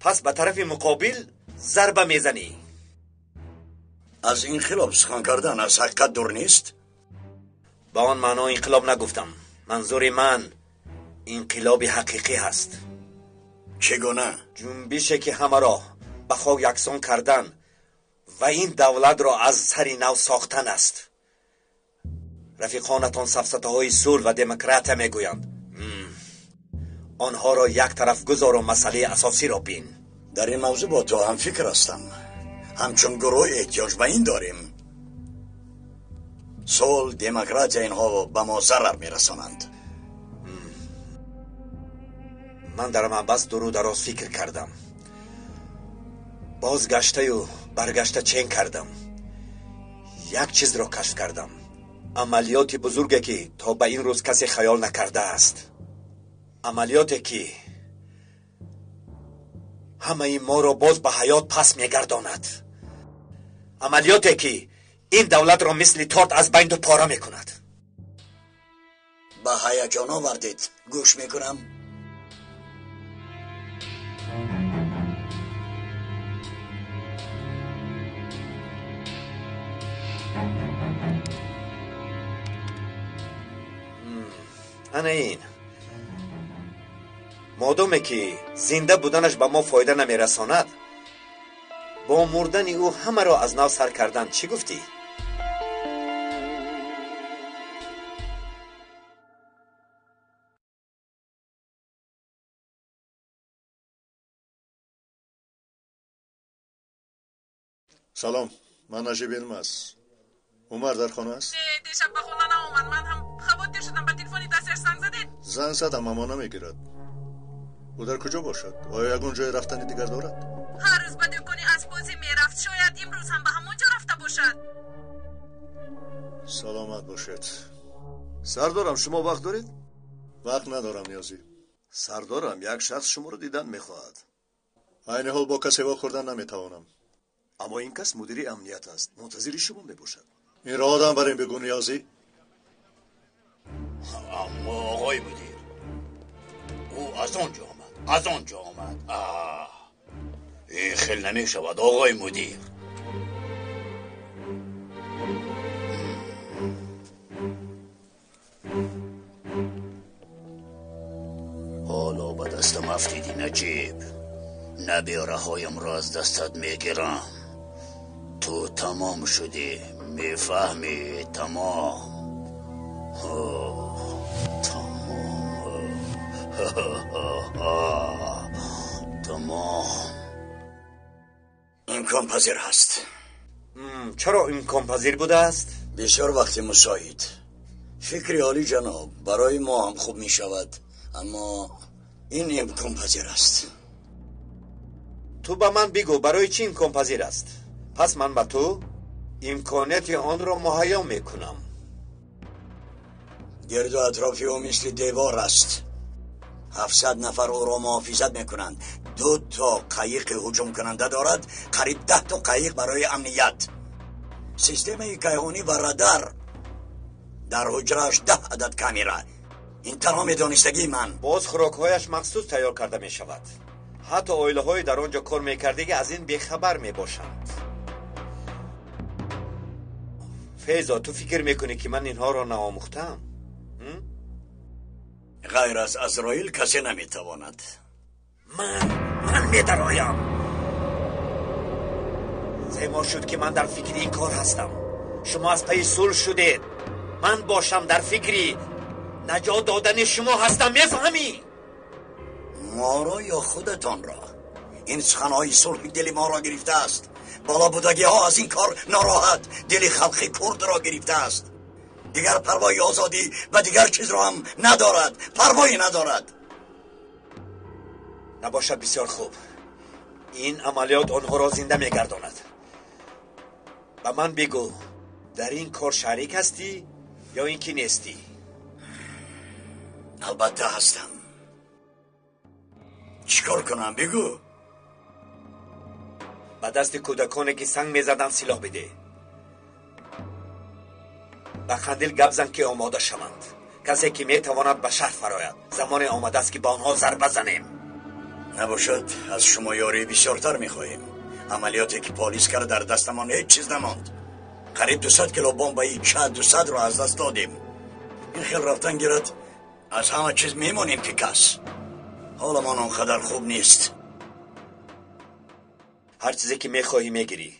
пас ба тарафи муқобил зарба мезанӣ. Аз инқилоб сухан кардан аз ҳақиқат дур нест? Ба он маъно инқилоб нагуфтам. Манзури ман инқилоби ҳақиқӣ ҳаст. Чӣ гуна? Ҷунбише, ки ҳамаро ба хок яксон кардан ва ин давлатро аз сари нав сохтан аст. Рафиқонатон сафсатаҳои сулҳ ва демократия мегӯянд. Онҳоро як тараф гузору масъалаи асосиро бин. Дар ин мавзӯъ бо ту ҳамфикр ҳастам. Ҳамчун гурӯҳ эҳтиёҷ ба ин дорем. Сулҳ, демократия инҳо ба мо зарар мерасонанд. Ман дар маҳбас дуру дароз фикр кардам. Бозгаштаю баргашта чен кардам. Як чизро кашф кардам. Амалиёти бузурге, ки то ба ин рӯз касе хаёл накардааст. Амалиёте, ки ҳамаи моро боз ба ҳаёт пас мегардонад. Амалиёте, ки ин давлатро мисли торт аз байн ду пора мекунад. Ба ҳаяҷон овардед. Гӯш мекунам. Ана ин. Модоме ки зинда буданаш ба мо фоида намерасонад, бо мурдани ӯ ҳамаро аз нав сар кардан. Чӣ гуфтӣ? Салом, ман Наҷиб Илмаз. Умар дар хона аст? Не, дишаб ба хона наомад. Ман ҳам хавотир шудам. Ба телефони дастиаш занг задед? Занг задам, аммо намегирад. Ӯ дар куҷо бошад? Оё ягон ҷои рафтани дигар дорад? Ҳар рӯз ба дукони асбозӣ мерафт. Шояд имрӯз ҳам ба ҳамон ҷо рафта бошад. Саломат бошед. Сардорам, шумо вақт доред? Вақт надорам, Ниёзӣ. Сардорам, як шахс шуморо дидан мехоҳад. Айни ҳол бо касе вохӯрдан наметавонам. Аммо ин кас мудири амният аст. Мунтазири шумо мебошад. Инро одам бар ин бигӯ, Ниёзӣ. Аммо оғои мудир, ӯ аз он ҷо омад, аз он ҷо омад. Ин хел намешавад, оғои мудир. Ҳоло ба дастам афтидӣ, Наҷиб. Набераҳоямро аз дастат мегирам. Ту тамом шудӣ, мефаҳмӣ? Тамом. Тамом. Тамом. Имконпазир ҳаст. Чаро имконпазир будааст? Бисёр вақти мусоид. Фикри олӣ ҷаноб, барои мо ҳам хуб мешавад, аммо ин имконпазир аст. Ту ба ман бигӯ, барои чӣ имконпазир аст? Пас ман ба ту имконияти онро муҳайё мекунам. Гирду атрофи ӯ мисли девор аст. 700 нафар ӯро муҳофизат мекунанд. 2 то қайиқи ҳуҷумкунанда дорад, қариб 10 то қайиқ барои амният. Системаи кайҳонӣ ва радар. Дар ҳуҷрааш 10 адад камера. Ин танҳо медонистагии ман. Боз хӯрокҳояш махсус тайёр карда мешавад. Ҳатто оилаҳои дар он ҷо кор мекардагӣ аз ин бехабар мебошанд. Фейзо, ту фикр мекунӣ, ки ман инҳоро наомӯхтам? Ғайр аз Азроил касе наметавонад. Ман медароям. Земо шуд, ки ман дар фикри ин кор ҳастам. Шумо аз пайи сулҳ шудед. Ман бошам дар фикри наҷот додани шумо ҳастам, мефаҳмӣ? Моро ё худатонро? Ин суханҳои сулҳ дили моро гирифтааст. Болобудагиҳо аз ин кор нороҳат, дили халқи курдро гирифтааст. Дигар парвои озодӣ ва дигар чизро ҳам надорад, парвое надорад. Набошад, бисёр хуб. Ин амалиёт онҳоро зинда мегардонад. Ба ман бигӯ, дар ин кор шарик ҳастӣ ё ин ки нестӣ? Албатта ҳастам. Чӣ кор кунам, бигӯ. Ба дасти кӯдаконе ки санг мезаданд силоҳ бидеҳ. Ба қандил гап зан ки омода шаванд. Касе ки метавонад ба шаҳр фарояд. Замоне омадааст ки ба онҳо зарба занем. Набошад, аз шумо ёрии бисёртар мехоҳем. Амалиёте ки полис кард, дар дастамон ҳеҷ чиз намонд. Қариб 200 кило бомбаи Ч-200-ро аз даст додем. Ин хел рафтан гирад, аз ҳама чиз мемонем ки кас. Ҳоламон он қадар хуб нест. Ҳар чизе ки мехоҳӣ мегирӣ.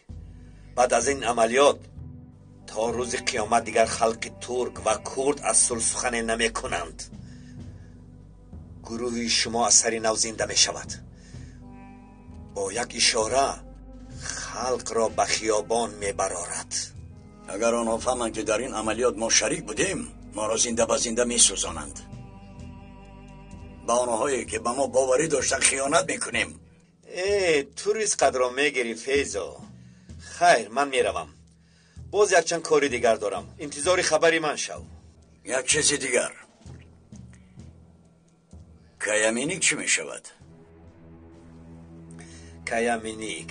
Баъд аз ин амалиёт то рӯзи қиёмат дигар халқи турк ва курд аз сулҳ сухане намекунанд. Гурӯҳи шумо аз сари нав зинда мешавад. Бо як ишора халқро ба хиёбон мебарорад. Агар онҳо фаҳманд ки дар ин амалиёт мо шарик будем, моро зинда ба зинда месӯзонанд. Ба онҳое ки ба мо боварӣ доштанд хиёнат мекунем. Э, ту ризқатро мегирӣ, Фейзо. Хайр, ман меравам. Боз якчанд кори дигар дорам. Интизори хабари ман шав. Як чизи дигар. Кая Миник чӣ мешавад? Кая Миник,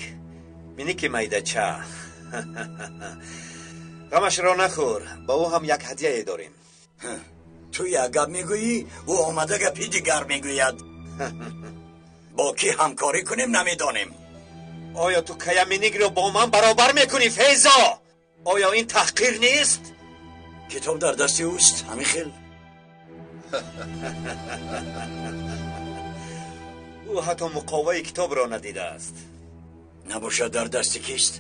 Миники майдача. Ғамашро нахӯр, ба ӯ ҳам як ҳадияе дорем. Ту як гап мегӯӣ, ӯ омада гапи дигар мегӯяд. Бо кӣ ҳамкорӣ кунем намедонем. Оё ту Кая Миникро бо ман баробар мекунӣ, Фейзо? Оё ин таҳқир нест? Китоб дар дасти ӯст, ҳамин хел. Ӯ ҳатто муқоваи китобро надидааст. Набошад, дар дасти кист?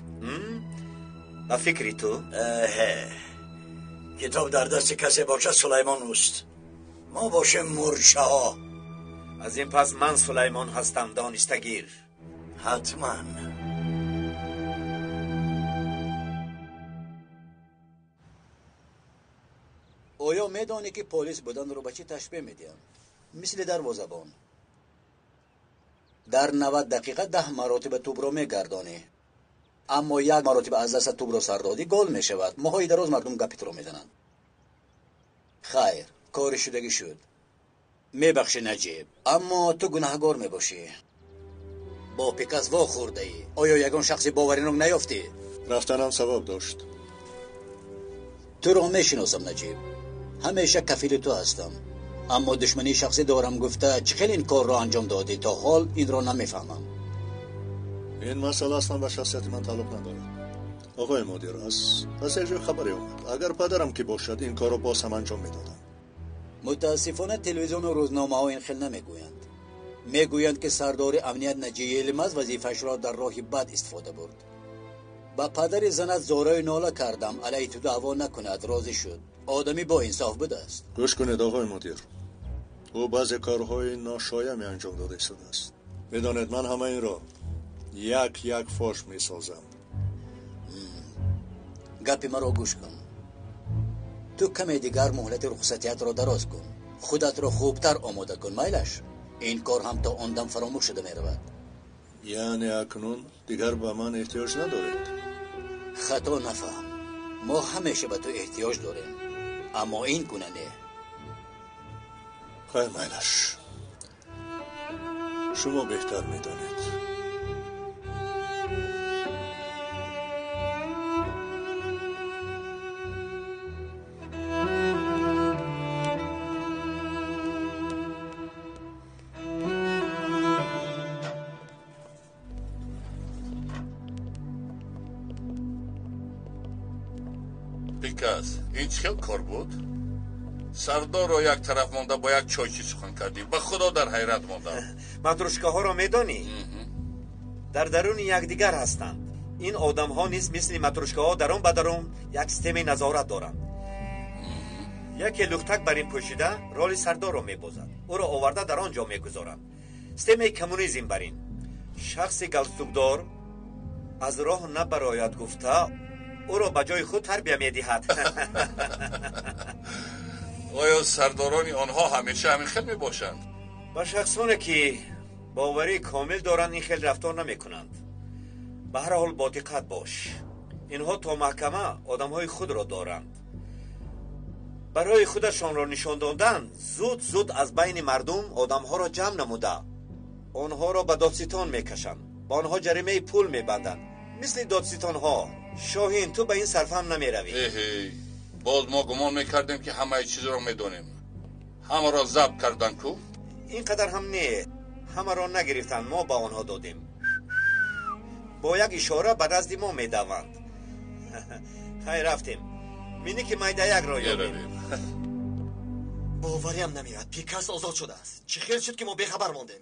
Ба фикри ту? Эҳе, китоб дар дасти касе бошад, Сулаймон ӯст. Мо бошем мӯрчаҳо. Аз ин пас ман Сулаймон ҳастам, донистагир. Ҳатман. Оё медонӣ ки полис буданро ба чӣ ташбеҳ медиҳанд? Мисли дарвозабон. Дар 90 дақиқа 10 маротиба тӯбро мегардонӣ, аммо як маротиба аз даста тӯбро сар додӣ, гол мешавад. Моҳҳои дароз мардум гапи туро мезананд. Хайр, кори шудагӣ шуд. Мебахшӣ, Наҷиб, аммо ту гунаҳгор мебошӣ. Бо Пикас вохӯрдаӣ. Оё ягон шахси боваринок наёфтӣ? Рафтанам сабаб дошт. Туро мешиносам, Наҷиб. Ҳамеша кафили ту ҳастам. Аммо душмании шахсӣ дорам гуфта чӣ хел ин корро анҷом додӣ? То ҳол инро намефаҳмам. Ин масъала аслан ба шахсияти ман тааллуқ надорад. Оқои мудир, аз як ҷой хабаре омад. Агар падарам ки бошад, ин корро боз ҳам анҷом медодам. Мутаассифона телевизиону рӯзномаҳо ин хел намегӯянд. Мегӯянд ки сардори амният Наҷи Йилмаз вазифаашро дар роҳи бад истифода бурд. Ба падари занат зораю нола кардам, алайҳи ту даъво накунад, розӣ шуд. Одамӣ бо инсоф будааст. Гӯш кунед, оқои мудир, ӯ баъзе корҳои ношояме анҷом дода истодааст. Медонед, ман ҳама инро як як фош месозам. Гапи маро гӯш кун. Ту каме дигар муҳлати рухсатиятро дароз кун. Худатро хубтар омода кун, майлаш. Ин кор ҳам то он дам фаромӯш шуда меравад. Яъне акнун дигар ба ман эҳтиёҷ надоред? Хато нафаҳм, мо ҳамеша ба ту эҳтиёҷ дорем, аммо ин гуна не. Хайр, майлаш, шумо беҳтар медонед. Пикас, ин чӣ хел кор буд? Сардорро як тараф монда бо як чойчӣ сухан кардӣ. Ба худо дар ҳайрат мондам. Матрушкаҳоро медонӣ? Дар даруни якдигар ҳастанд. Ин одамҳо низ мисли матрушкаҳо дарун ба дарун як системаи назорат доранд. Яке лухтак бар ин пӯшида роли сардорро мебозад. Ӯро оварда дар он ҷо мегузоранд. Системаи коммунизм бар ин. Шахси галстукдор аз роҳ набарояд гуфта, ӯро ба ҷои худ тарбия медиҳад. Оё сардорони онҳо ҳамеша ҳамин хел мебошанд? Ба шахсоне ки боварии комил доранд, ин хел рафтор намекунанд. Ба ҳар ҳол бодиққат бош. Инҳо то маҳкама одамҳои худро доранд. Барои худашонро нишон додан зуд зуд аз байни мардум одамҳоро ҷамъ намуда, онҳоро ба додситон мекашанд, ба онҳо ҷаримаи пул мебанданд, мисли додситонҳо. Шоҳин, ту ба ин сарфам намеравӣ. Эҳе, боз мо гумон мекардем, ки ҳамаи чизро медонем. Ҳамаро забт кардан ку? Ин қадар ҳам не, ҳамаро нагирифтанд, мо ба онҳо додем. Бо як ишора ба назди мо медаванд. Хайр, рафтем. Миники майдаякро ёбем. Бовариам намеояд, Пикас озод шудааст. Чӣ хел шуд, ки мо бехабар мондем?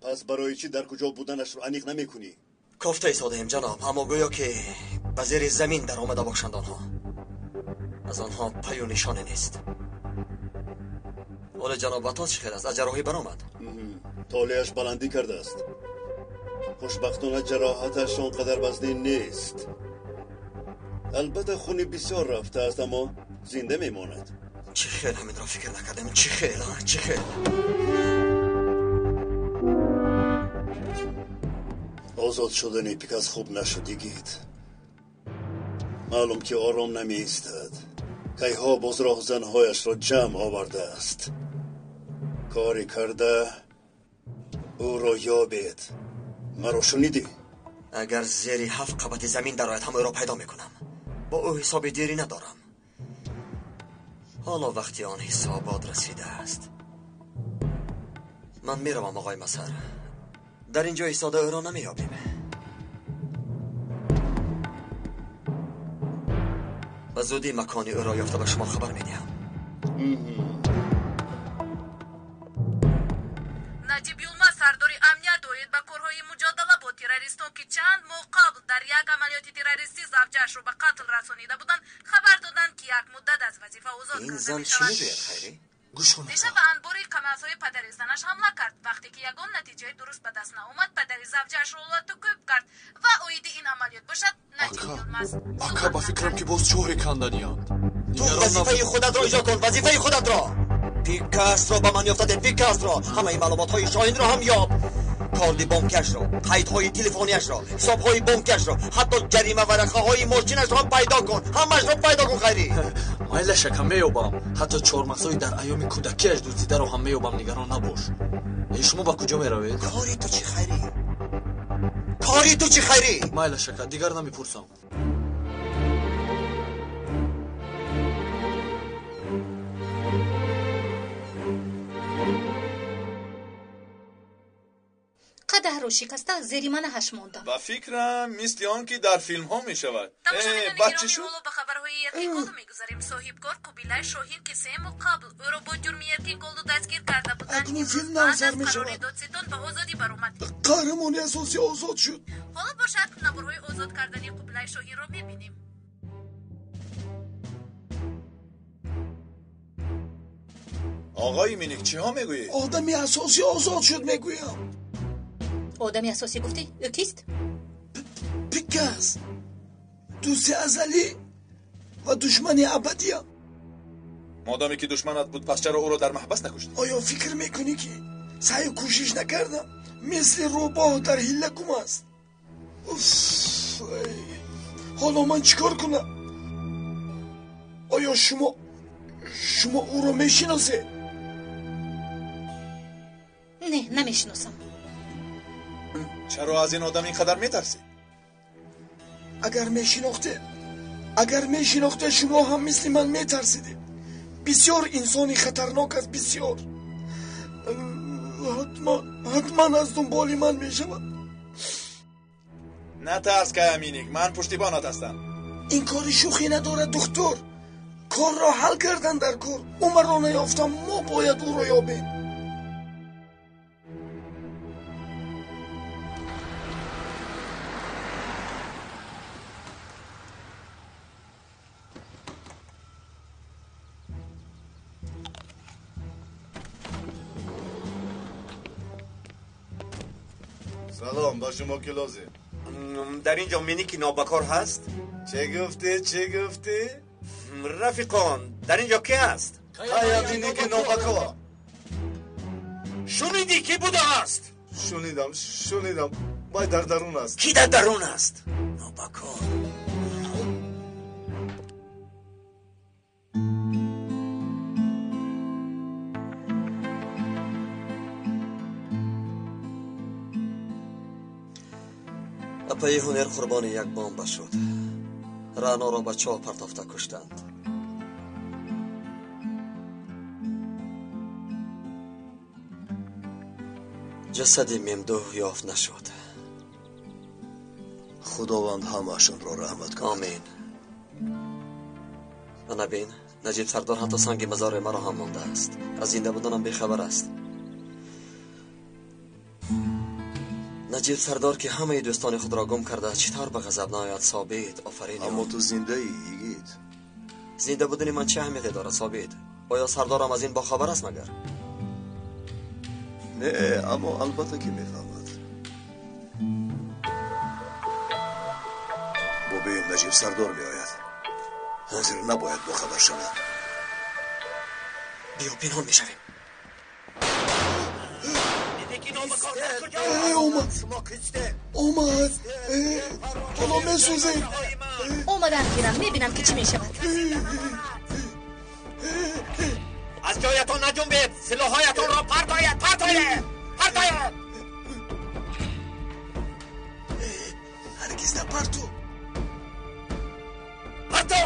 Пас барои чӣ дар куҷо буданашро аниқ намекунӣ? Кофта истодаем, ҷаноб, аммо гӯё ки ба зери замин даромада бошанд онҳо. Аз онҳо паю нишоне нест. Оле ҷаноб, Батон чӣ хел аст? Аз ҷарроҳӣ баромад? Толеаш баландӣ кардааст. Хушбахтона ҷароҳаташ он қадар вазнин нест. Албатта хуни бисёр рафтааст, аммо зинда мемонад. Чӣ хел ҳаминро фикр накардем? Чӣ хел, чӣ хел? Озод шудани Пикас хуб нашуд, Йигит. Маълум ки ором намеистад. Кайҳо боз роҳзанҳояшро ҷамъ овардааст. Коре карда ӯро ёбед. Маро шунидӣ? Агар зери 7 қабати замин дарояд, ҳам ӯро пайдо мекунам. Бо ӯ ҳисоби дерӣ надорам. Ҳоло вақти он ҳисобот расидааст. Ман меравам, оғои Масар. Дар ин ҷо истода ӯро намеёбем. Ба зудӣ макони ӯро ёфта ба шумо хабар медиҳам. Наҷиб Юлмаз, сардори амният оид ба корҳои муҷодала бо террористон, ки чанд моҳ қабл дар як амалиёти террористӣ завҷаашро ба қатл расонида буданд, хабар доданд, ки як муддат аз вазифа озод Ин карда зан чӣ мешавад. мегӯяд, Хайрӣ? Деша ба анбори қамазҳои падари занаш ҳамла кард. Вақте ки ягон натиҷаи дуруст ба даст наомад, падари завҷаашро латукӯб кард ва оиди ин амалиёт бошад, Наҷиб Юлмаз Ака, ба фикрам, ки боз чоҳе канданианд. Ту вазифаи худатро иҷро кун, вазифаи худатро. Пикасро ба ман ёфта де, Пикасро. Ҳамаи маълумотҳои Шоҳинро ҳам ёб. Корди бонкиашро, қайдҳои телефониашро, ҳисобҳои бонкиашро, ҳатто ҷарима варақаҳои мошинашро ҳам пайдо кун. Ҳамаашро пайдо кун, Хайрӣ. Майлаш, ака, меёбам. Ҳатто чормағзҳои дар айёми кӯдакиаш дуздидаро ҳам меёбам, нигарон набош. Э, шумо ба куҷо меравед? Кори ту чӣ, Хайрӣ? Кори ту чӣ, Хайрӣ? Майлаш, ака, дигар намепурсам. Қадаҳро шикаста зери манаҳаш мондам. Ба фикрам, мисли он ки дар филмҳо мешавад. Тамошобинони Баъд чӣ гиромӣ, шуд? ҳоло ба хабарҳои Эркинголу мегузарем. Соҳибкор Қубилай Шоҳин, ки 3 моҳ қабл ӯро бо ҷурми Эркинголу дастгир карда буданд, Акнун имрӯз филм баъд навсар аз қарори мешавад. додситон ба озодӣ баромад. Қаҳрамони асосӣ озод шуд. Ҳоло бошад, наворҳои озод кардани Қубилай Шоҳинро мебинем. Оғои Миник, чиҳо мегӯед? Одами асосӣ озод шуд, мегӯям. Одами асосӣ гуфтӣ? Ӯ кист? Пикас, дӯсти азалӣ ва душмани абадиям. Модоме ки душманат буд, пас чаро ӯро дар маҳбас накуштӣ? Оё фикр мекунӣ, ки саъю кӯшиш накардам? Мисли рӯбоҳ дар ҳилла гум аст. Уф, эй. Ҳоло ман чӣ кор кунам? Оё шумо ӯро мешиносед? Не, намешиносам. Чаро аз ин одам ин қадар метарсӣ? Агар мешинохте, шумо ҳам мисли ман метарсидед. Бисёр инсони хатарнок аст, бисёр. Ҳатман аз дунболи ман мешавад. Натарс, Кая Миник, ман пуштибонат ҳастам. Ин кори шӯхӣ надорад, духтур. Корро ҳал кардан дар кор. Ӯ маро наёфтам, мо бояд ӯро ёбем. Салом, ба шумо ки лозим? Дар ин ҷо миники нобакор ҳаст? Чӣ гуфтӣ, чӣ гуфтӣ? Рафиқон, дар ин ҷо ки ҳаст? Кая миники нобакор. Шунидӣ ки будааст? Шунидам, шунидам. Вай дар дарун аст. Ки дар дарун аст? Нобакор. Апаи ҳунер қурбони як бомба шуд. Раъноро ба чоҳ партофта куштанд. Ҷасади Мемдуҳ ёфт нашуд. Худованд ҳамаашонро раҳмат кунад. Омин. Ана бин, Наҷиб сардор ҳатто санги мазори маро ҳам мондааст. Аз зинда буданам бехабар аст. Наҷиб сардор ки ҳамаи дӯстони худро гум кардааст, чӣ тавр ба ғазаб наояд? Собит, офарин. Аммо ту зиндаӣ, йигит. Зинда будани ман чӣ аҳамияте дорад, Собит? Оё сардорам аз ин бохабар аст магар? Не, аммо албатта ки мефаҳмад. Бубин, Наҷиб сардор меояд. Ҳозир набояд бохабар шавад. Биё, пинҳон мешавем. Омад, омад. Ҳоло месӯзем. Омадан гирам, мебинам ки чӣ мешавад. Аз ҷоятон наҷунбед, силоҳҳоятонро партоед, партоед, партоед. Ҳаргиз напарту. Парто!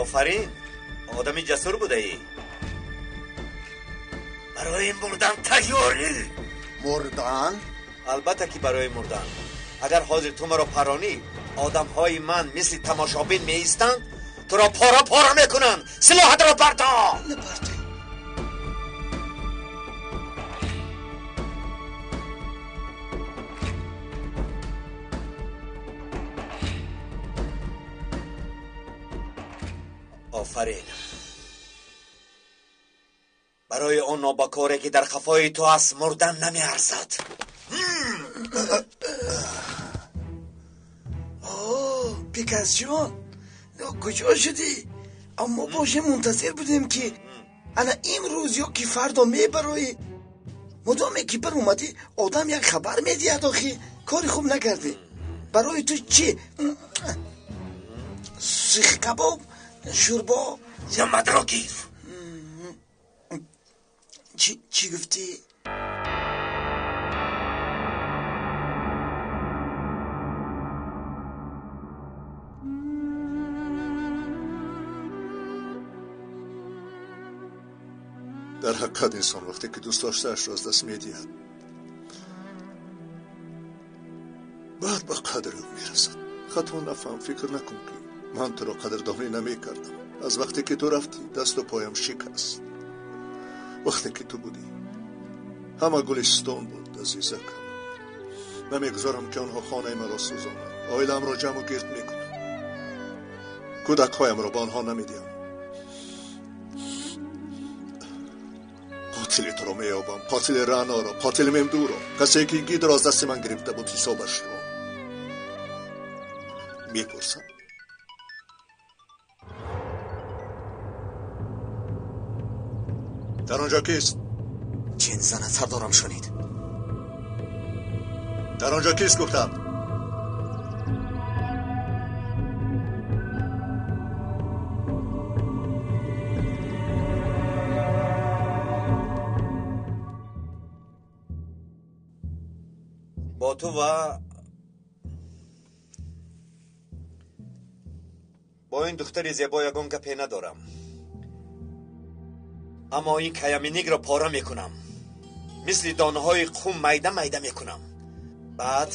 Офарин, одами ҷасур будаӣ. Барои мурдан тайёрӣ? Мурдан? Албатта ки барои мурдан. Агар ҳозир ту маро паронӣ, одамҳои ман мисли тамошобин меистанд, туро пора пора мекунанд. Силоҳатро парто! Напарто. Офарин. Барои он нобакоре ки дар қафои ту аст, мурдан намеарзад. Пикасҷон, куҷо шудӣ? Аммо боше мунтазир будем ки ана имрӯз ё ки фардо мебароӣ. Мудоме ки баромадӣ, одам як хабар медиҳад. Охи, кори хуб накардӣ. Барои ту чӣ? Сихкабоб, шӯрбо? Ҷамъатро гир. Чӣ гуфтӣ? Дар ҳақиқат инсон вақте ки дӯст доштаашро аз даст медиҳад, баъд ба қадри ӯ мерасад. Хато нафаҳм, фикр накун ки ман туро қадрдонӣ намекардам. Аз вақте ки ту рафтӣ, дасту поям шикаст. Вақте ки ту будӣ, ҳама гулистон буд, азизакам. Намегузорам ки онҳо хонаи маро сӯзонанд. Оилаамро ҷамъу гирд мекунам. Кӯдакҳоямро ба онҳо намедиҳам. Қотили туро меёбам, қотили Раъноро, қотили Мемдуро, касе ки гидро аз дасти ман гирифта буд, ҳисобашро мепурсам. Дар он ҷо кист? Ҷин занад, сардорам шунид. Дар он ҷо кист гуфтам? Бо ту ва бо ин духтари зебо ягон гапе надорам, аммо ин каяминигро пора мекунам, мисли донаҳои қум майда майда мекунам. Баъд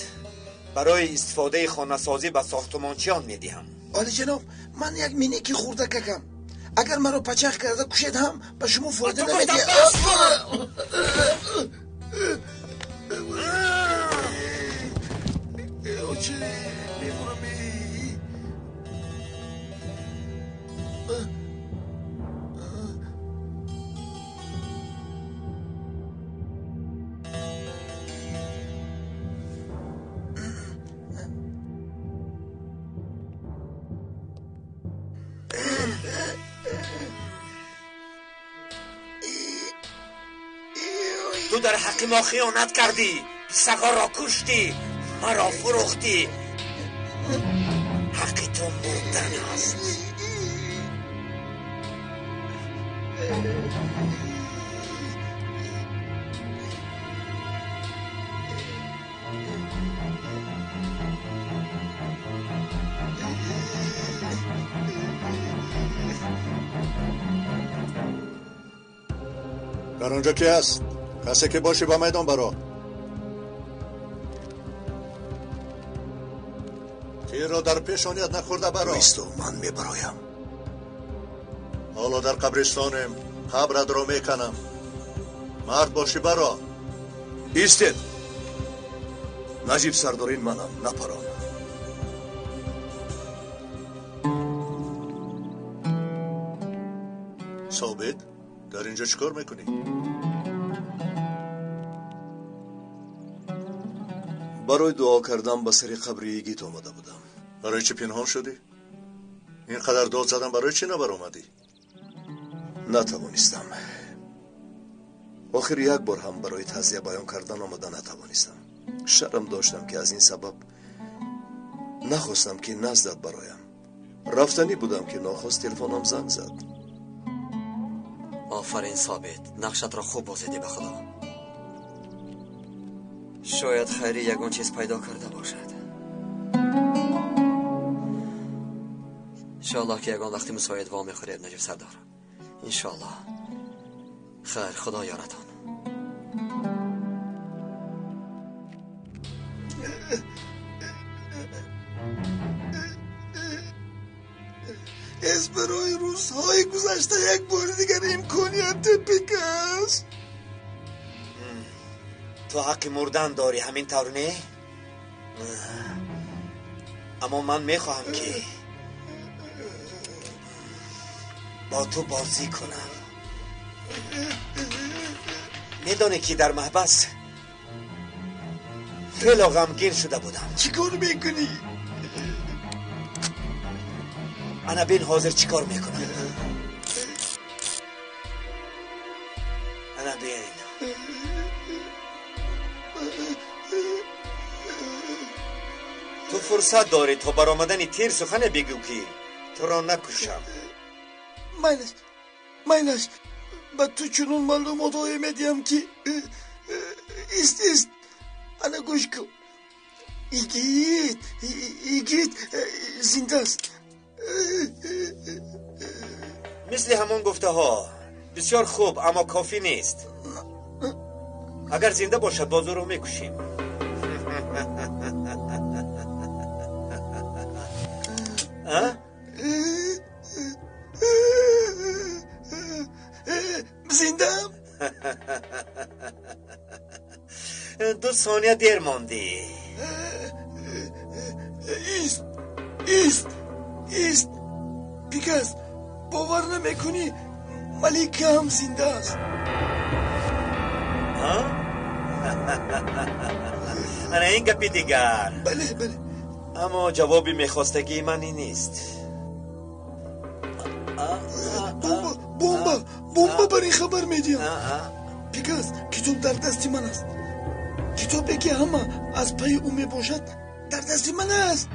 барои истифодаи хонасозӣ ба сохтмончиён медиҳам. Олиҷаноб, ман як миники хурдакакам. Агар маро пачах карда кушед ҳам ба шумо фоида намедиҳад. бача, мемурам. Ту дар ҳаққи мо хиёнат кардӣ, писагорро куштӣ, маро фурӯхтӣ. Ҳаққи ту мурдан аст. Дар онҷо ки аст? Касе ки бошӣ ба майдон баро. Тирро дар пешоният нахӯрда баро. Исто, ман мебароям. Ҳоло дар қабристонем, қабратро меканам. Мард бошӣ баро. Истед! Наҷиб сардорин манам, напарон. Собит, дар инҷо чӣ кор мекунӣ? Барои дуо кардан ба сари қабри йигит омада будам. Барои чӣ пинҳон шудӣ? Ин қадар дод задам, барои чӣ набаромадӣ? Натавонистам. Охир як бор ҳам барои таъзия баён кардан омада натавонистам. Шарм доштам, ки аз ин сабаб нахостам, ки наздат бароям. Рафтанӣ будам, ки нохост телефонам занг зад. Офарин Собит, нақшатро хуб бозидӣ ба худо. Шояд Хайрӣ ягон чиз пайдо карда бошад. Иншоаллоҳ, ки ягон вақти мусоид во мехӯред, Наҷиб сардор. Иншоаллоҳ. Хайр, худо ёратон. Аз барои рӯзҳои гузашта як бори дигар имконият пикас. Ту ҳаққи мурдан дорӣ, ҳамин тавр не? Аммо ман мехоҳам, ки бо ту бозӣ кунам. Медонӣ, ки дар маҳбас хело ғамгин шуда будам. Чӣ кор мекунӣ? Ана бин, ҳозир чӣ кор мекунам. Ана бин. Ту фурсат дорӣ то баромадани тир сухане бигӯ, ки туро накушам. Майлаш, майлаш, ба ту чунон маълумотҳое медиҳам, ки ист, ист, ана гӯш кун. Игит, игит зинда аст. Мисли ҳамон гуфтаҳо, бисёр хуб, аммо кофӣ нест. Агар зинда бошад, боз ӯро мекушем. Зиндаам? 2 сония дер мондӣ. Ист, ист, ист. Пикас, бовар намекунӣ, Малика ҳам зинда аст. Ана ин гапи дигар. Бале, бале. Аммо ҷавоби мехостагии ман ин нест. Бомба, бомба, бомба, бар ин хабар медиҳам. Пикас, китоб дар дасти ман аст. Китобе, ки ҳама аз пайи ӯ мебошад, дар дасти ман аст.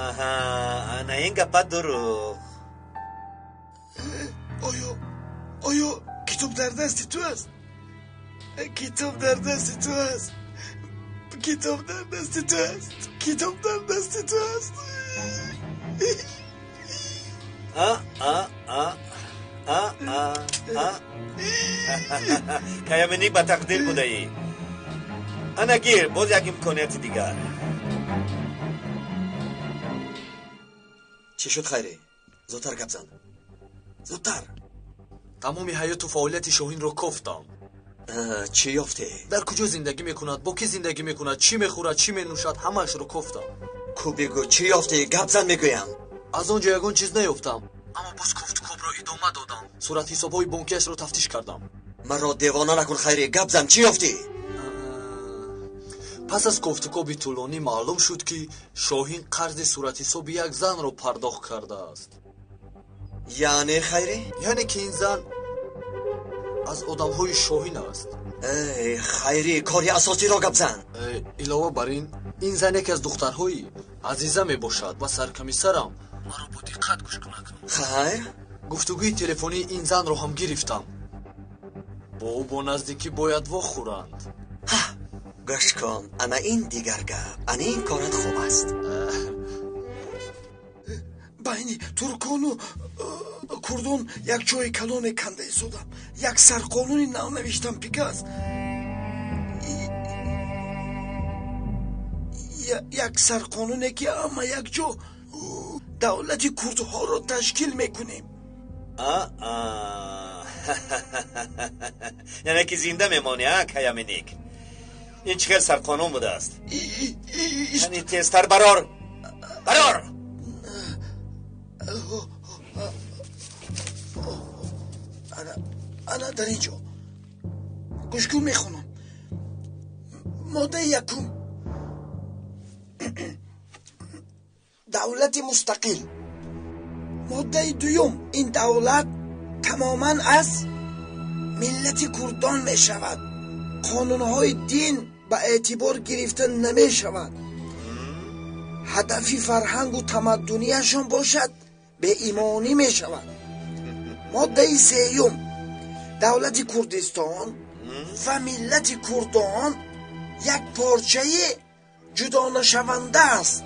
Аҳа, ана ин гапа дурӯғ. Оё китоб дар дасти ту аст? Китоб дар дасти ту аст. Китоб дар дасти ту аст. Китоб дар дасти ту аст. А, а, а, а, а, а. Каяминӣ ба тақдир будаӣ. Ана гир, боз як имконияти дигар. Чӣ шуд, Хайрӣ? Зудтар гап зан, зудтар. Тамоми ҳаёту фаъолияти Шоҳинро кофтам. Чӣ ёфтӣ? Дар куҷо зиндагӣ мекунад, бо кӣ зиндагӣ мекунад, чӣ мехӯрад, чӣ менӯшад, ҳамаашро кофтам. Ку бигӯ, чӣ ёфтӣ? Гап зан мегӯям. Аз он ҷо ягон чиз наёфтам, аммо боз кофтукобро идома додам. Суратҳисобҳои бонкиашро тафтиш кардам. Маро девона накун, Хайрӣ, гап зан, чӣ ёфтӣ? Пас аз кофтукоби тӯлонӣ маълум шуд, ки Шоҳин қарзи суратҳисоби як занро пардохт кардааст. Яъне, Хайрӣ? Яъне ки ин зан аз одамҳои Шоҳин аст. Эй, Хайрӣ, кори асосиро гап зан. Илова бар ин, ин зан яке аз духтарҳои Азиза мебошад ва саркомиссарам маро бо диққат гӯш кунад. Хайр? Гуфтугӯи телефонии ин занро ҳам гирифтам. Бо ӯ бо наздикӣ бояд вохӯранд. Гӯш кун, ана ин дигар гап, ана ин корат хуб аст. Байни туркону курдон як ҷои калоне канда истодам. Як сарқонуни нав навиштам, Пикас. Як сарқонуне ки ҳама якҷо давлати курдҳоро ташкил мекунем. Яъне ки зинда мемонӣ, а, Каяминик? Ин чӣ хел сарқонун будааст? Яъне тезтар барор, барор! Ана дар ин ҷо гӯшкун мехонам. Моддаи якум: давлати мустақил. Моддаи дуюм: ин давлат тамоман аз миллати курдон мешавад. Қонунҳои дин ба эътибор гирифта намешавад. Ҳадафи фарҳангу тамаддунияшон бошад, беимонӣ мешавад. Моддаи сеюм: давлати Курдистон ва миллати курдон як порчаи ҷудонашаванда аст.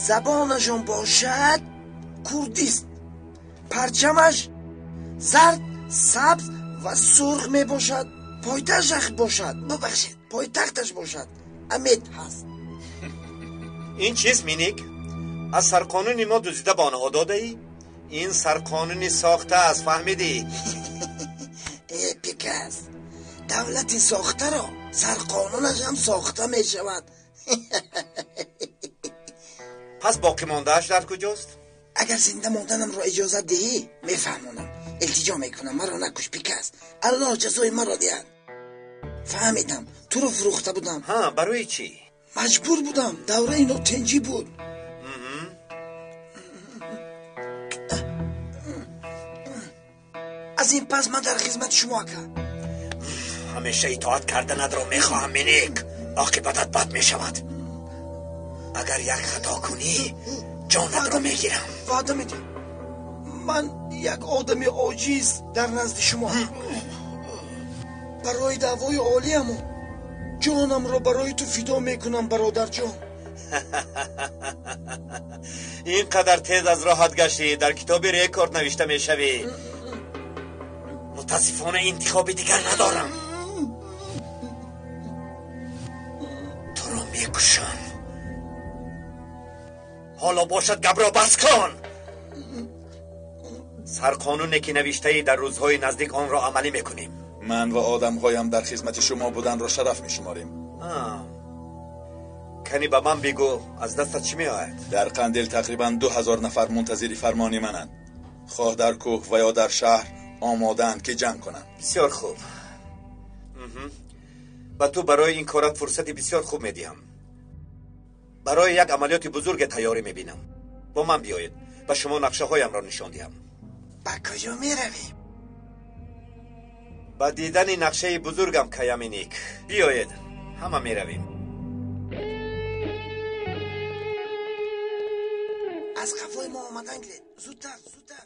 Забонашон бошад курдист. Парчамаш зард, сабз ва сурх мебошад. Пойтахташ бошад, бубахшед, пойтахташ бошад Амед ҳаст. Ин чист, Миник? Аз сарқонуни мо дуздида ба онҳо додаӣ? Ин сарқонуни сохта аст, фаҳмидӣ? Э, Пикас, давлати сохтаро сарқонунаш ҳам сохта мешавад. Пас боқимондааш дар куҷост? Агар зинда монданамро иҷозат диҳӣ, мефаҳмонам. Илтиҷо мекунам, маро накуш, Пикас. Аллоҳ ҷазои маро диҳад. Фаҳмидам, туро фурӯхта будам. Ҳа, барои чӣ? Маҷбур будам, давраи нотинҷӣ буд. Аз ин пас ман дар хизмати шумо, ака. Ҳамеша итоат карданатро мехоҳам, Миник. Оқибатат бад мешавад. Агар як хато кунӣ, ҷонатро мегирам. Ваъда медиҳам. Ман як одами оҷиз дар назди шумо. Барои даъвои олиямон ҷонамро барои ту фидо мекунам, бародарҷон. Ин қадар тез аз роҳат гаштӣ, дар китоби рекорд навишта мешавӣ. Мутаассифона интихоби дигар надорам. Туро мекушам. Ҳоло бошад гапро бас кун. Сарқонуне ки навиштаӣ дар рӯзҳои наздик онро амалӣ мекунем. Ман ва одамҳоям дар хизмати шумо буданро шараф мешуморем. Кани ба ман бигӯ, аз дастат чӣ меояд? Дар Қандил тақрибан 2000 нафар мунтазири фармони мананд. Хоҳ дар кӯҳ ва ё дар шаҳр омодаанд ки ҷанг кунанд. Бисёр хуб. Ба ту барои ин корат фурсати бисёр хуб медиҳам. Барои як амалиёти бузурге тайёрӣ мебинам. Бо ман биёед, ба шумо нақшаҳоямро нишон диҳам. Ба куҷо меравем? Ба дидани нақшаи бузургам, Каяминик. Биёед, ҳама меравем. Аз қафои мо омадан гиред. Зудтар, зудтар.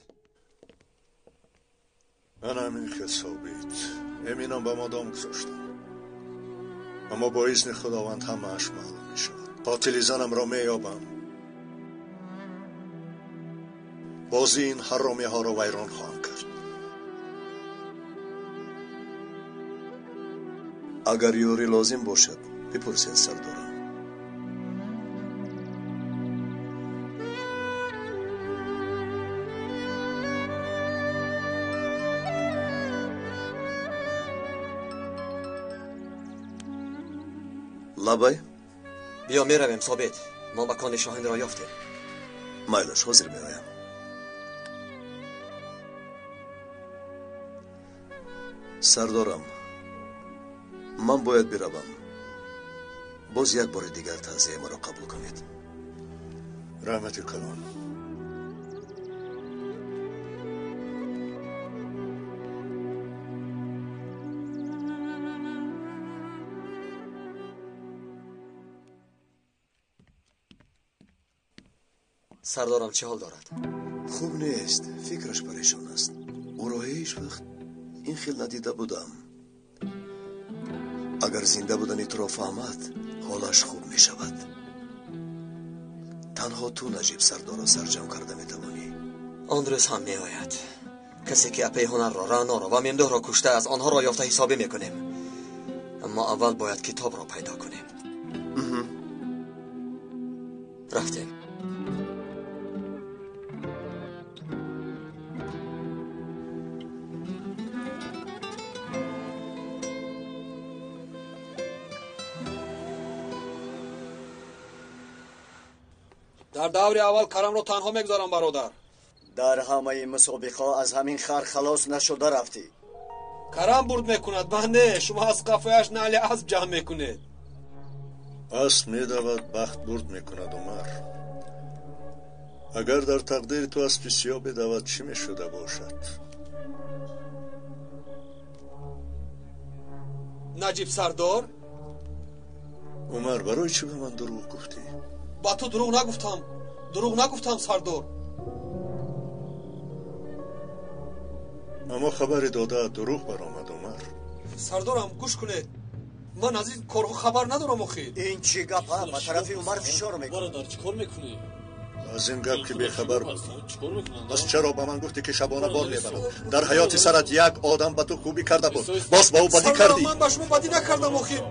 Ана ҳамин хел собит. Эминам ба мо дом гузоштам. Аммо бо изни Худованд ҳамааш маълум мешавад. Қотили занамро меёбам. Бозии ин ҳаромиҳоро вайрон хоҳам кард. Агар ёрӣ лозим бошад, бипурсед сардорам. Лабай. Биё меравем, Собит. Мо макони Шоҳинро ёфтем. Майлаш, ҳозир меоям. Сардорам, ман бояд биравам. Боз як бори дигар таъзияи маро қабул кунед. Раҳмати калон. Сардорам чӣ ҳол дорад? Хуб нест, фикраш парешон аст. Ӯро ҳеҷ вақт ин хел надида будам. Агар зинда будани туро фаҳмад, ҳолаш хуб мешавад. Танҳо ту Наҷиб сардорро сарҷамъ карда метавонӣ. Он рӯз ҳам меояд. Касе ки апаи ҳунарро, Раъноро ва Мемдуҳро кушта аст, онҳоро ёфта ҳисобӣ мекунем. Аммо аввал бояд китобро пайдо кунем. Рафтем. Дар даври аввал Карамро танҳо мегузорам, бародар. Дар ҳамаи мусобиқаҳо аз ҳамин хар халос нашуда рафтӣ. Карам бурд мекунад, ман не. Шумо аз қафояш нали асб ҷамъ мекунед. Асб медавад, бахт бурд мекунад, Умар. Агар дар тақдири ту аспи сиёҳ бедавад, чӣ мешуда бошад? Наҷиб сардор? Умар, барои чӣ ба ман дурӯғ гуфтӣ? Ба ту дурӯғ нагуфтам, дурӯғ нагуфтам, сардор. Аммо хабари додаат дурӯғ баромад, Умар. Сардорам, гӯш кунед, ман аз ин корҳо хабар надорам охир. Ин чӣ гапа? Ба тарафи Умар фишор мекунӣ. Бародар, чӣ кор мекунӣ? Аз ин гап ки бехабар будӣ. Пас чаро ба ман гуфтӣ ки шабона бор мебарам? Дар ҳаёти сарат як одам ба ту хубӣ карда буд, боз ба ӯ бадӣ кардӣ. Ман ба шумо бадӣ накардам охир.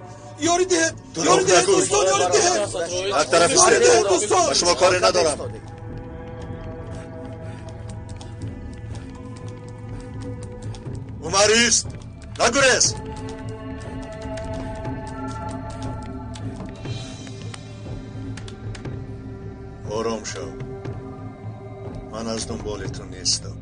Ёрӣ диҳед, ёрӣ диҳед, дӯстон, ёрӣ диҳед. Як тараф истед, ба шумо коре надорам. Умар ист, нагурез. Ором шав, ман аз дунболи ту нестам.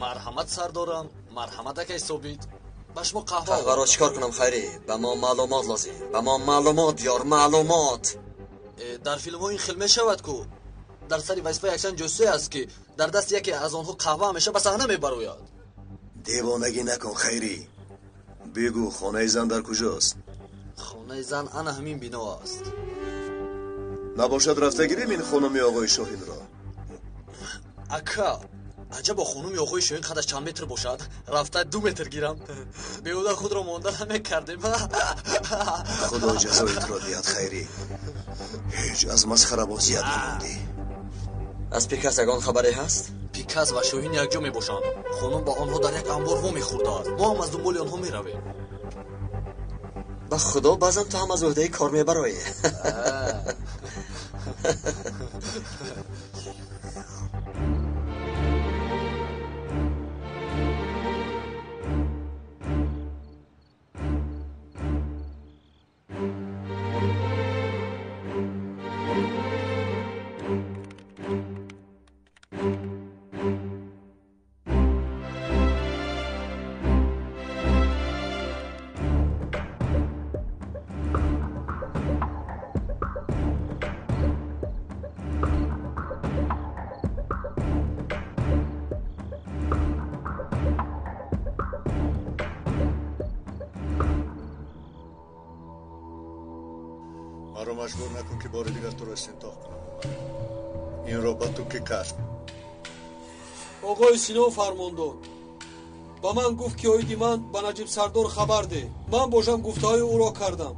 Марҳамат сардорам, марҳамат акай Собит. Ба шумо қаҳва. Қаҳваро чӣ кор кунам, Хайрӣ? Ба мо маълумот лозим. Ба мо маълумот биёр, маълумот. Дар филмҳо ин хел мешавад ку. Дар сари вазифа якчанд ҷосусе аст ки дар дасти яке аз онҳо қаҳва ҳамеша ба саҳна мебарояд. Девонагӣ накун, Хайрӣ. Бигӯ, хонаи зан дар куҷост? Хонаи зан ана ҳамин бино аст. Набошад рафта гирем ин хонуми оғои Шоҳинро. Ака, аҷабо хонуми оғои Шоҳин қадаш чанд метр бошад? Рафта 2 метр гирам. Беҳуда худро монда намекардем. Худо ҷазои туро диҳад, Хайрӣ. Ҳеҷ аз масхарабозият намондӣ. Аз Пикас ягон хабаре ҳаст? Пикас ва Шоҳин якҷо мебошанд. Хонум ба онҳо дар як анбор вомехӯрдааст. Мо ҳам аз дунболи онҳо меравем. Ба худо, баъзан ту ҳам аз ӯҳдаи кор мебароӣ. Маро маҷбур накун ки бори дигар туро истинтоқ кунам. Инро ба ту кӣ кард? Оғои Сино фармондор ба ман гуфт ки оиди ман ба Наҷиб сардор хабар деҳ. Ман бошам гуфтаҳои ӯро кардам.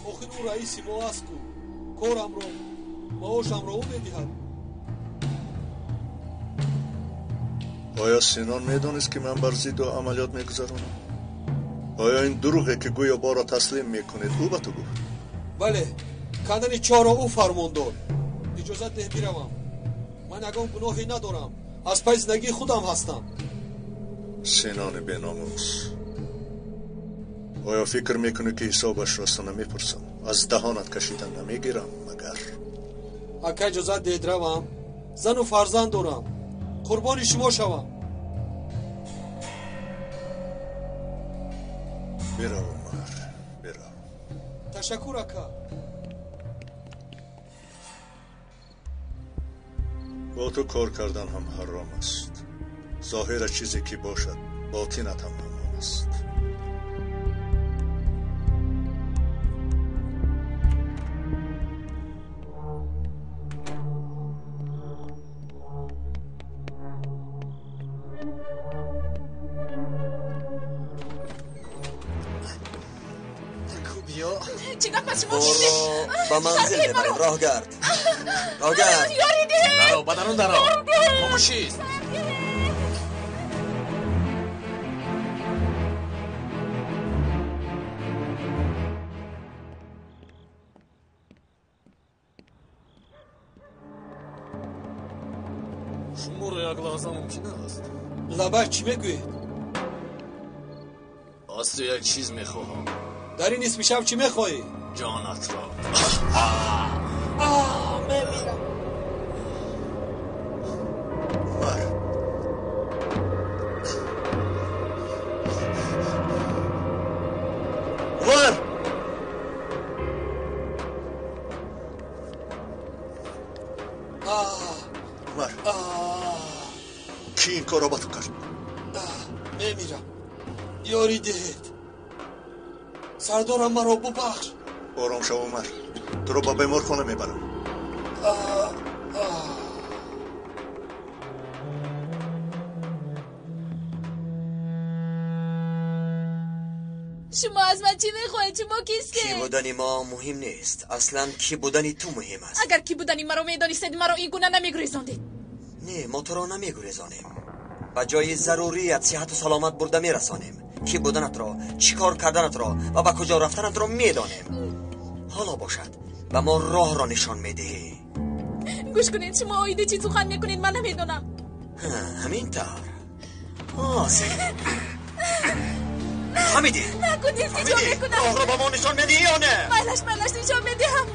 Охир ӯ раиси мо аст ку. Корамро, маошамро ӯ медиҳад. Оё Синон медонист, ки ман бар зидду амалиёт мегузаронам? Оё ин дурӯғе, ки гӯё боро таслим мекунед, ӯ ба ту гуфт? Бале, кандани чоҳро ӯ фармон дод. Иҷозат деҳ биравам. Ман ягон гуноҳе надорам. Аз пай зиндагии худам ҳастам. Синони беномус. Оё фикр мекунӣ, ки ҳисобашро аз ту намепурсам? Аз даҳонат кашида намегирам, магар? Ака, иҷозат диҳед равам. Зану фарзанд дорам. Қурбони шумо шавам. Бирав, Умар, бирав. Ташаккур, ака. Бо ту кор кардан ҳам ҳаром аст. Зоҳира чизе ки бошад, ботинат ҳам ҳамон аст. Чӣ гап аст шумо? Боро ба манзил мебарем. Роҳгард, роҳгард. Даро, ба дарун даро. Хомӯшист. Шуморо як лаҳза мумкин аст? Лабай, чӣ мегӯед? Аз ту як чиз мехоҳам. Дар ин нисфи шаб чӣ мехоҳӣ? Ҷонатро. Мемирам. Умар. Умар! Умар. Кӣ ин корро ба ту кард? Мемирам. Ёрӣ диҳед. Сардорам, маро бубахш. Ором шав, Умар. Туро ба беморхона мебарам. Шумо аз ман чӣ мехоҳед? Шумо кистед? Кӣ будани мо муҳим нест. Аслан кӣ будани ту муҳим аст. Агар кӣ будани маро медонистед, маро ин гуна намегурезондед. Не, мо туро намегурезонем. Ба ҷои зарурият сиҳату саломат бурда мерасонем. Кӣ буданатро, чӣ кор карданатро ва ба куҷо рафтанатро медонем. Ҳоло бошад, ба мо роҳро нишон медиҳӣ. Гӯш кунед, шумо оиди чӣ сухан мекунед, ман намедонам. Ҳамин тавр. Ҳамиди! Накун, илтиҷо мекунам. Роҳро ба мо нишон медиҳӣ ё не? Майлаш, майлаш, нишон медиҳам.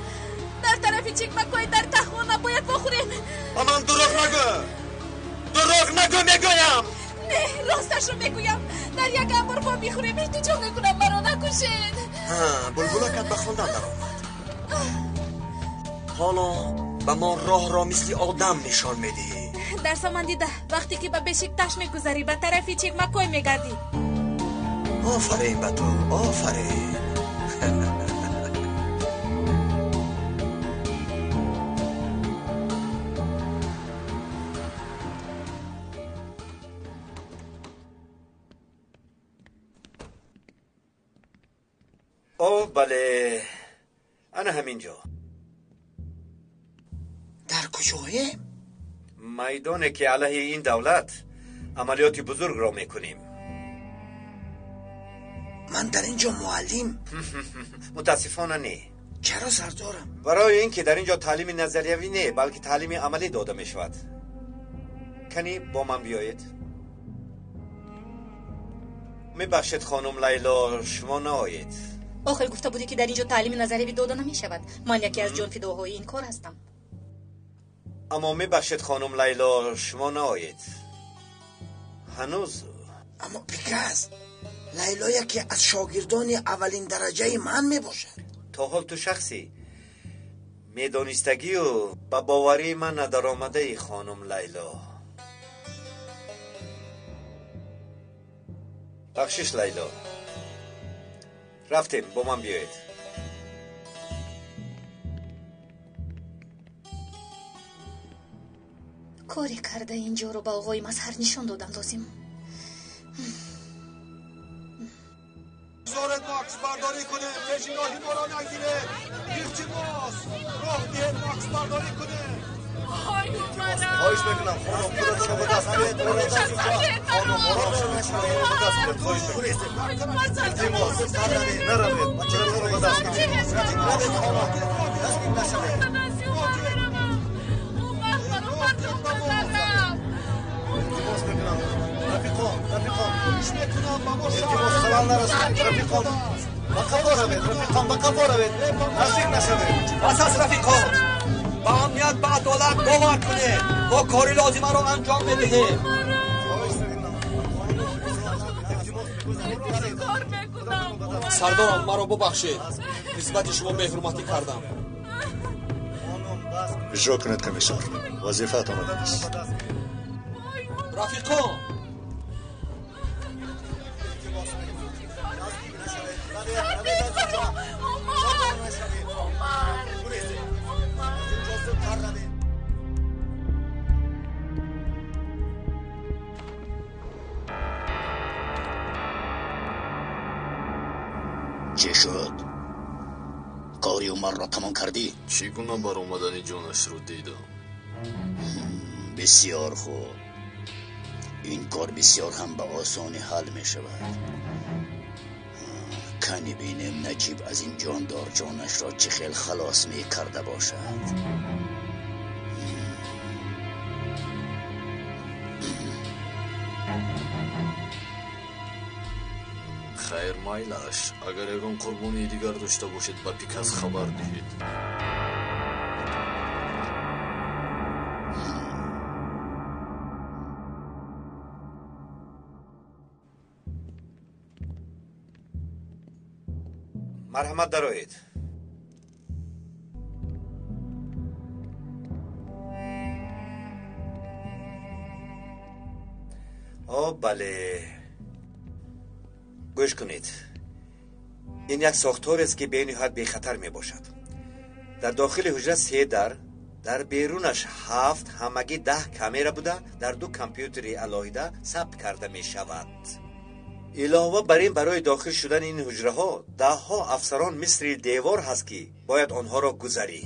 Дар тарафи Чекмаккой дар тахона бояд вохӯрем. Ба ман дурӯғ нагӯ! Дурӯғ нагӯ, мегӯям! Не, росташро мегӯям. Дар як амбор во мехӯрем. Илтиҷо мекунам, маро накушед. Булбулакат ба хондан даромад. Ҳоло ба мо роҳро мисли одам нишон медиҳӣ. Дар Самандида вақте ки ба Бешикташ мегузарӣ, ба тарафи Чекмаккой мегардӣ. Офарин ба ту, офарин. О, бале, ана ҳамин ҷо. Дар куҷоем? Майдоне, ки алайҳи ин давлат амалиёти бузургро мекунем. Ман дар ин ҷо муаллим? Мутаассифона не. Чаро, сардорам? Барои ин ки дар ин ҷо таълими назариявӣ не, балки таълими амалӣ дода мешавад. Кани бо ман биёед. Мебахшед, хонум Лайло, шумо наоед. Охир гуфта будӣ, ки дар ин ҷо таълими назариявӣ дода намешавад. Ман яке аз ҷонфидоҳои ин кор ҳастам. Аммо мебахшед, хонум Лайло, шумо наоед. Ҳанӯз. Аммо Пикас, Лайло яке аз шогирдони аввалин дараҷаи ман мебошад. То ҳол ту шахси медонистагию ба боварии ман надаромадаи, хонум Лайло. Бахшиш, Лайло. Рафтем, бо ман биёед. Коре карда ин ҷоро ба оғои Мазҳар нишон додам лозим. Гузоред мо аксбардорӣ кунем, пеши роҳи моро нагиред. Илтимос, роҳ диҳед мо аксбардорӣ кунем. Хоҳиш мекунам, хонум, худатонро ба даст биёред. Хонум, ором шавед, худатонро ба даст биёред. Хоҳиш мекунам. Илтимос, наравед, худатонро ба даст биёред. Равед, хонум, таслим нашавед. Илтимос мекунам, рафиқон, рафиқон, илтимос, халал нарасонед, рафиқон. Ба қафо равед, рафиқон, ба қафо равед, наздик нашавед. Бас аст, рафиқон, ба амният, ба адолат бовар кунед. Мо кори лозимаро анҷом медиҳем. Сардорам, маро бубахшед, нисбати шумо беҳурматӣ кардам. Иҷро кунед, комиссар, вазифаатон ин аст. Рафиқон, чӣ шуд? Кори Умарро тамом кардӣ? Чӣ гуна баромадани ҷонашро дидам. Бисёр хуб. Ин кор бисёр ҳам ба осонӣ ҳал мешавад. Кани бинем, Наҷиб аз ин ҷондор ҷонашро чӣ хел халос мекарда бошад. Хайр, майлаш, агар ягон қурбонии дигар дошта бошед, ба Пикас хабар диҳед. Марҳамат, дароед. О, бале, гӯш кунед, ин як сохторест, ки бениҳоят бехатар мебошад. Дар дохили ҳуҷра се дар, дар берунаш ҳафт, ҳамагӣ 10 камера буда, дар ду компютери алоҳида сабт карда мешавад. Илова бар ин, барои дохил шудани ин ҳуҷраҳо даҳҳо афсарон мисли девор ҳаст, ки бояд онҳоро гузарӣ.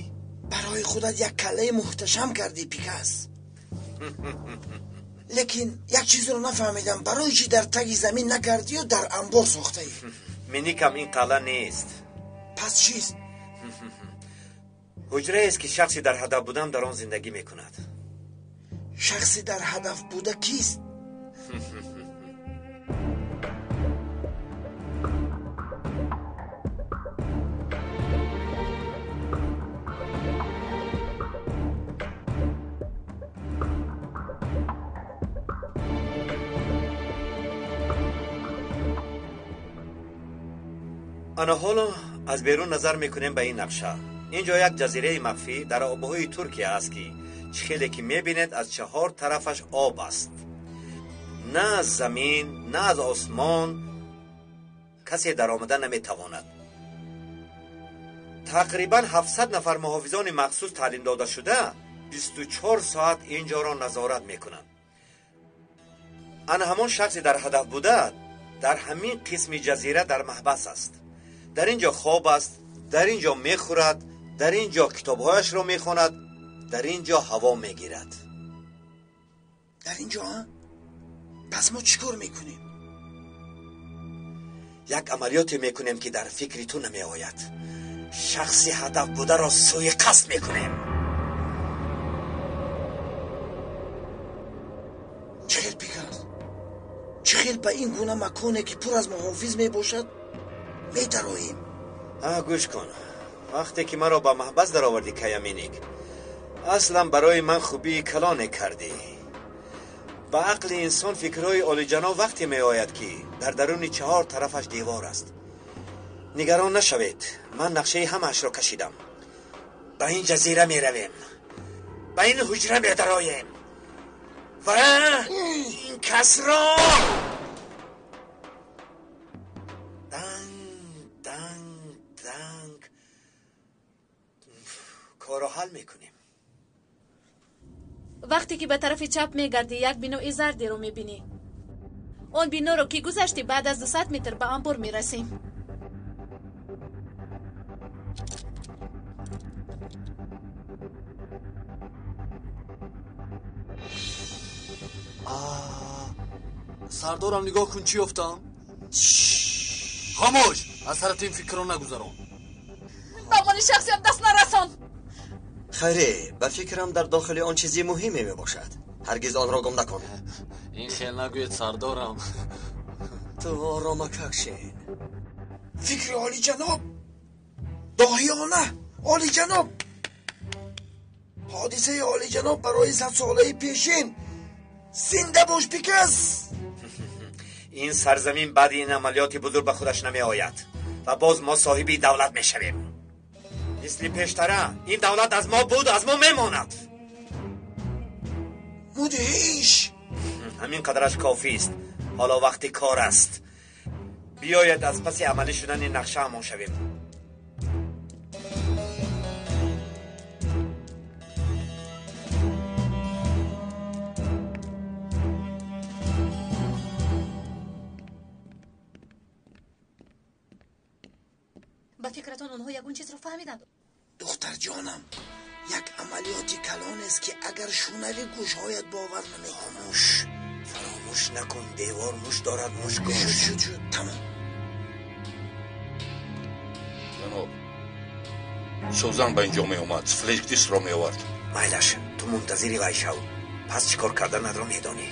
Барои худат як каллаи муҳташам кардӣ, Пикас. Лекин як чизро нафаҳмидам, барои чӣ дар таги замин накардию дар анбор сохтаӣ? Миникам, ин қалъа нест. Пас чист? Ҳуҷраест, ки шахси дар ҳадаф будам дар он зиндагӣ мекунад. Шахси дар ҳадаф буда кист? Ана ҳоло аз берун назар мекунем ба ин нақша. Ин ҷо як ҷазираи махфӣ дар обҳои Туркия аст, ки чӣ хеле ки мебинед, аз чаҳор тарафаш об аст. На аз замин, на аз осмон касе даромада наметавонад. Тақрибан 700 нафар муҳофизони махсус таълим дода шуда 24 соат ин ҷоро назорат мекунанд. Ана ҳамон шахсе дар ҳадаф буда дар ҳамин қисми ҷазира дар маҳбас аст. Дар ин ҷо хоб аст, дар ин ҷо мехӯрад, дар ин ҷо китобҳояшро мехонад, дар ин ҷо ҳаво мегирад. Дар ин ҷо, пас мо чӣ кор мекунем? Як амалиёте мекунем, ки дар фикри ту намеояд. Шахси ҳадаф бударо суиқасд мекунем. Чӣ хел, Пикас? Чӣ хел ба ин гуна маконе, ки пур аз муҳофиз мебошад, медароем? Гӯш кун, вақте ки маро ба маҳбас даровардӣ, Каяминик, аслан барои ман хубии калоне кардӣ. Ба ақли инсон фикрҳои олиҷаноб вақте меояд, ки дар даруни чаҳор тарафаш девор аст. Нигарон нашавед, ман нақшаи ҳамаашро кашидам. Ба ин ҷазира меравем, ба ин ҳуҷра медароем ва ин касро данг данг данг корро ҳал мекунем. Вақте ки ба тарафи чап мегардӣ, як бинои зардеро мебинӣ. Он биноро ки гузаштӣ, баъд аз 200 метр ба анбор мерасем. Сардорам, нигоҳ кун, чӣ ёфтам. Хомӯш, аз сарат ин фикрро нагузарон. Ба моли шахсият даст нарасон. Хайре, ба фикрам дар дохили он чизи муҳиме мебошад. Ҳаргиз онро гум накун. Ин хел нагӯед, сардорам. Ту оромакак шин. Фикри олиҷаноб, доҳиёна, олиҷаноб. Ҳодисаи олиҷаноб барои садсолаи пешин. Зинда бош, Пикас! Ин сарзамин баъди ин амалиёти бузург ба худаш намеояд ва боз мо соҳиби давлат мешавем. Мисли пештара ин давлат аз мо буд, аз мо мемонад. Мудҳиш! Ҳамин қадараш кофист. Ҳоло вақти кор аст. Биёед аз паси амалӣ шудани нақшаамон шавем. Ба фикратон онҳо ягон чизро фаҳмиданд? Духтарҷонам, як амалиёти калонест, ки агар шунави, гӯшҳоят бовар намекунад. Хомӯш, фаромӯш накун, девор муш дорад, муш гӯш. Шуд, шуд, тамом. Ҷаноб, Сӯзан ба инҷо меомад, флешдискро меовард. Майлаш, ту мунтазири вай шав, пас чӣ кор карданатро медонӣ.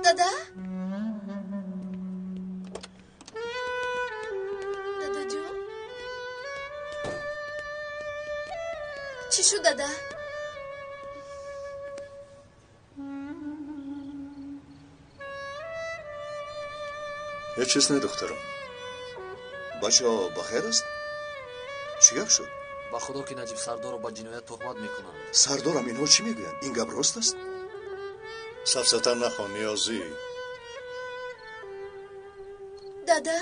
Дада? Дадаҷон? Чӣ шуд, дада? Ҳеҷ чиз не, духтарам. Бачаҳо ба хер аст? Чӣ гап шуд? Ба худо ки Наҷиб сардорро ба ҷиноят туҳмат мекунанд. Сардорам, инҳо чӣ мегӯянд? Ин гап рост аст? Сафсата нахон, Ниёзӣ. Дада?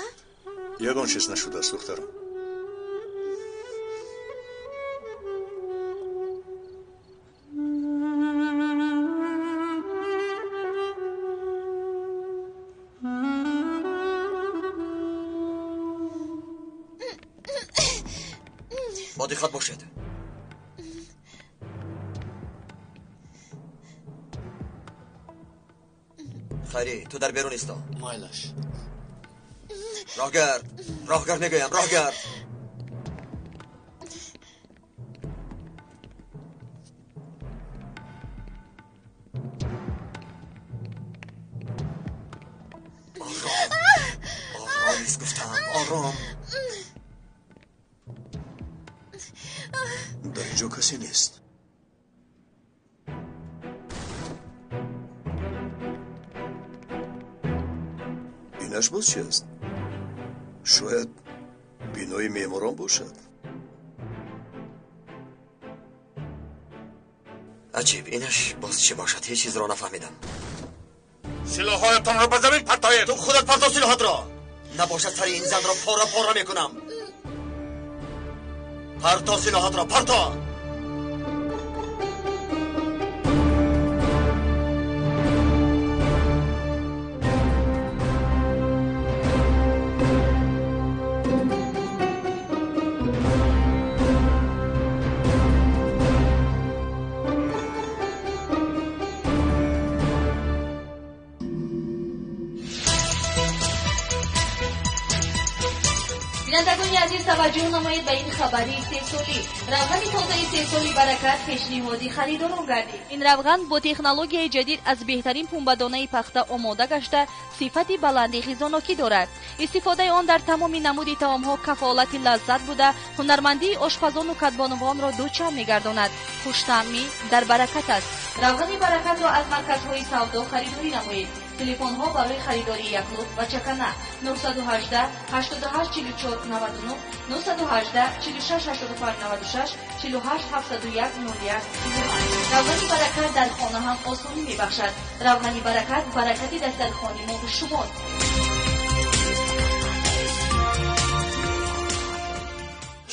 Ягон чиз нашудааст, духтарам. Бо диққат бошед. Хайри, ту дар берун исто. Майлаш. Роҳгард, роҳгард мегӯям, роҳгард. Ором, ором гуфтам, ором. Дар инҷо касе нест. Инаш боз чи аст? Шояд бинои меъморон бошад. Аҷиб, инаш боз чӣ бошад? Ҳеҷ чизро нафаҳмидам. Силоҳҳоятонро ба замин партоед. Ту худат парто силоҳатро. Набошад сари ин занро пора пора мекунам. Парто силоҳатро, парто! Бинандагони азиз, таваҷҷӯҳ намоед ба ин хабари истеҳсолӣ. Равғани тозаи истеҳсоли Баракат пешниҳоди харидорон гардид. Ин равған бо технологияи ҷадид аз беҳтарин пунбадонаи пахта омода гашта, сифати баланди ғизонокӣ дорад. Истифодаи он дар тамоми намуди таомҳо кафолати лаззат буда, ҳунармандии ошпазону кадбонувонро дучанд мегардонад. Хуштаъмӣ дар Баракат аст. Равғани Баракатро аз марказҳои савдо харидорӣ намоед. Телефонҳо барои харидории яклухт ва чакана 918 88 44 99, 918 46 85 96, 48 701 01 38. Равғани Баракат дар хона ҳам осонӣ мебахшад. Равғани Баракат баракати дастархони мо шумост.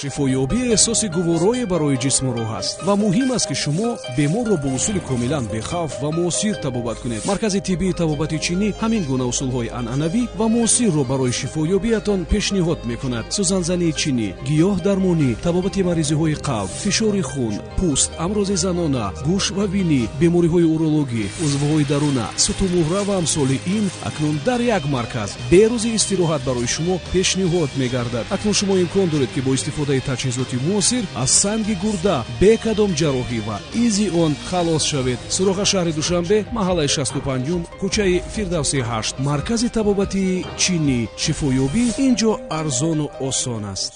Шифоёбӣ эҳсоси гуворое барои ҷисму рӯҳ аст ва муҳим аст, ки шумо беморро бо усули комилан бехавф ва муосир табобат кунед. Маркази тиббии табобати чинӣ ҳамин гуна усулҳои анъанавӣ ва муосирро барои шифоёбиятон пешниҳод мекунад. Сӯзанзании чинӣ, гиёҳ дармонӣ, табобати маризиҳои қалб, фишори хун, пӯст, амрози занона, гӯш ва бинӣ, бемориҳои урологӣ, узвҳои даруна, сутунмуҳра ва амсоли ин акнун дар як марказ бе рӯзи истироҳат барои шумо пешниҳод мегардад. Акнун шумо имкон доред, ки бо истифодаи таҷҳизоти муосир аз санги гурда бе кадом ҷарроҳӣ ва изи он халос шавед. Суроға: шаҳри Душанбе, маҳаллаи 65-ум, кӯчаи Фирдавси 8, маркази табобатии чинӣ. Шифоёбӣ ин ҷо арзону осон аст.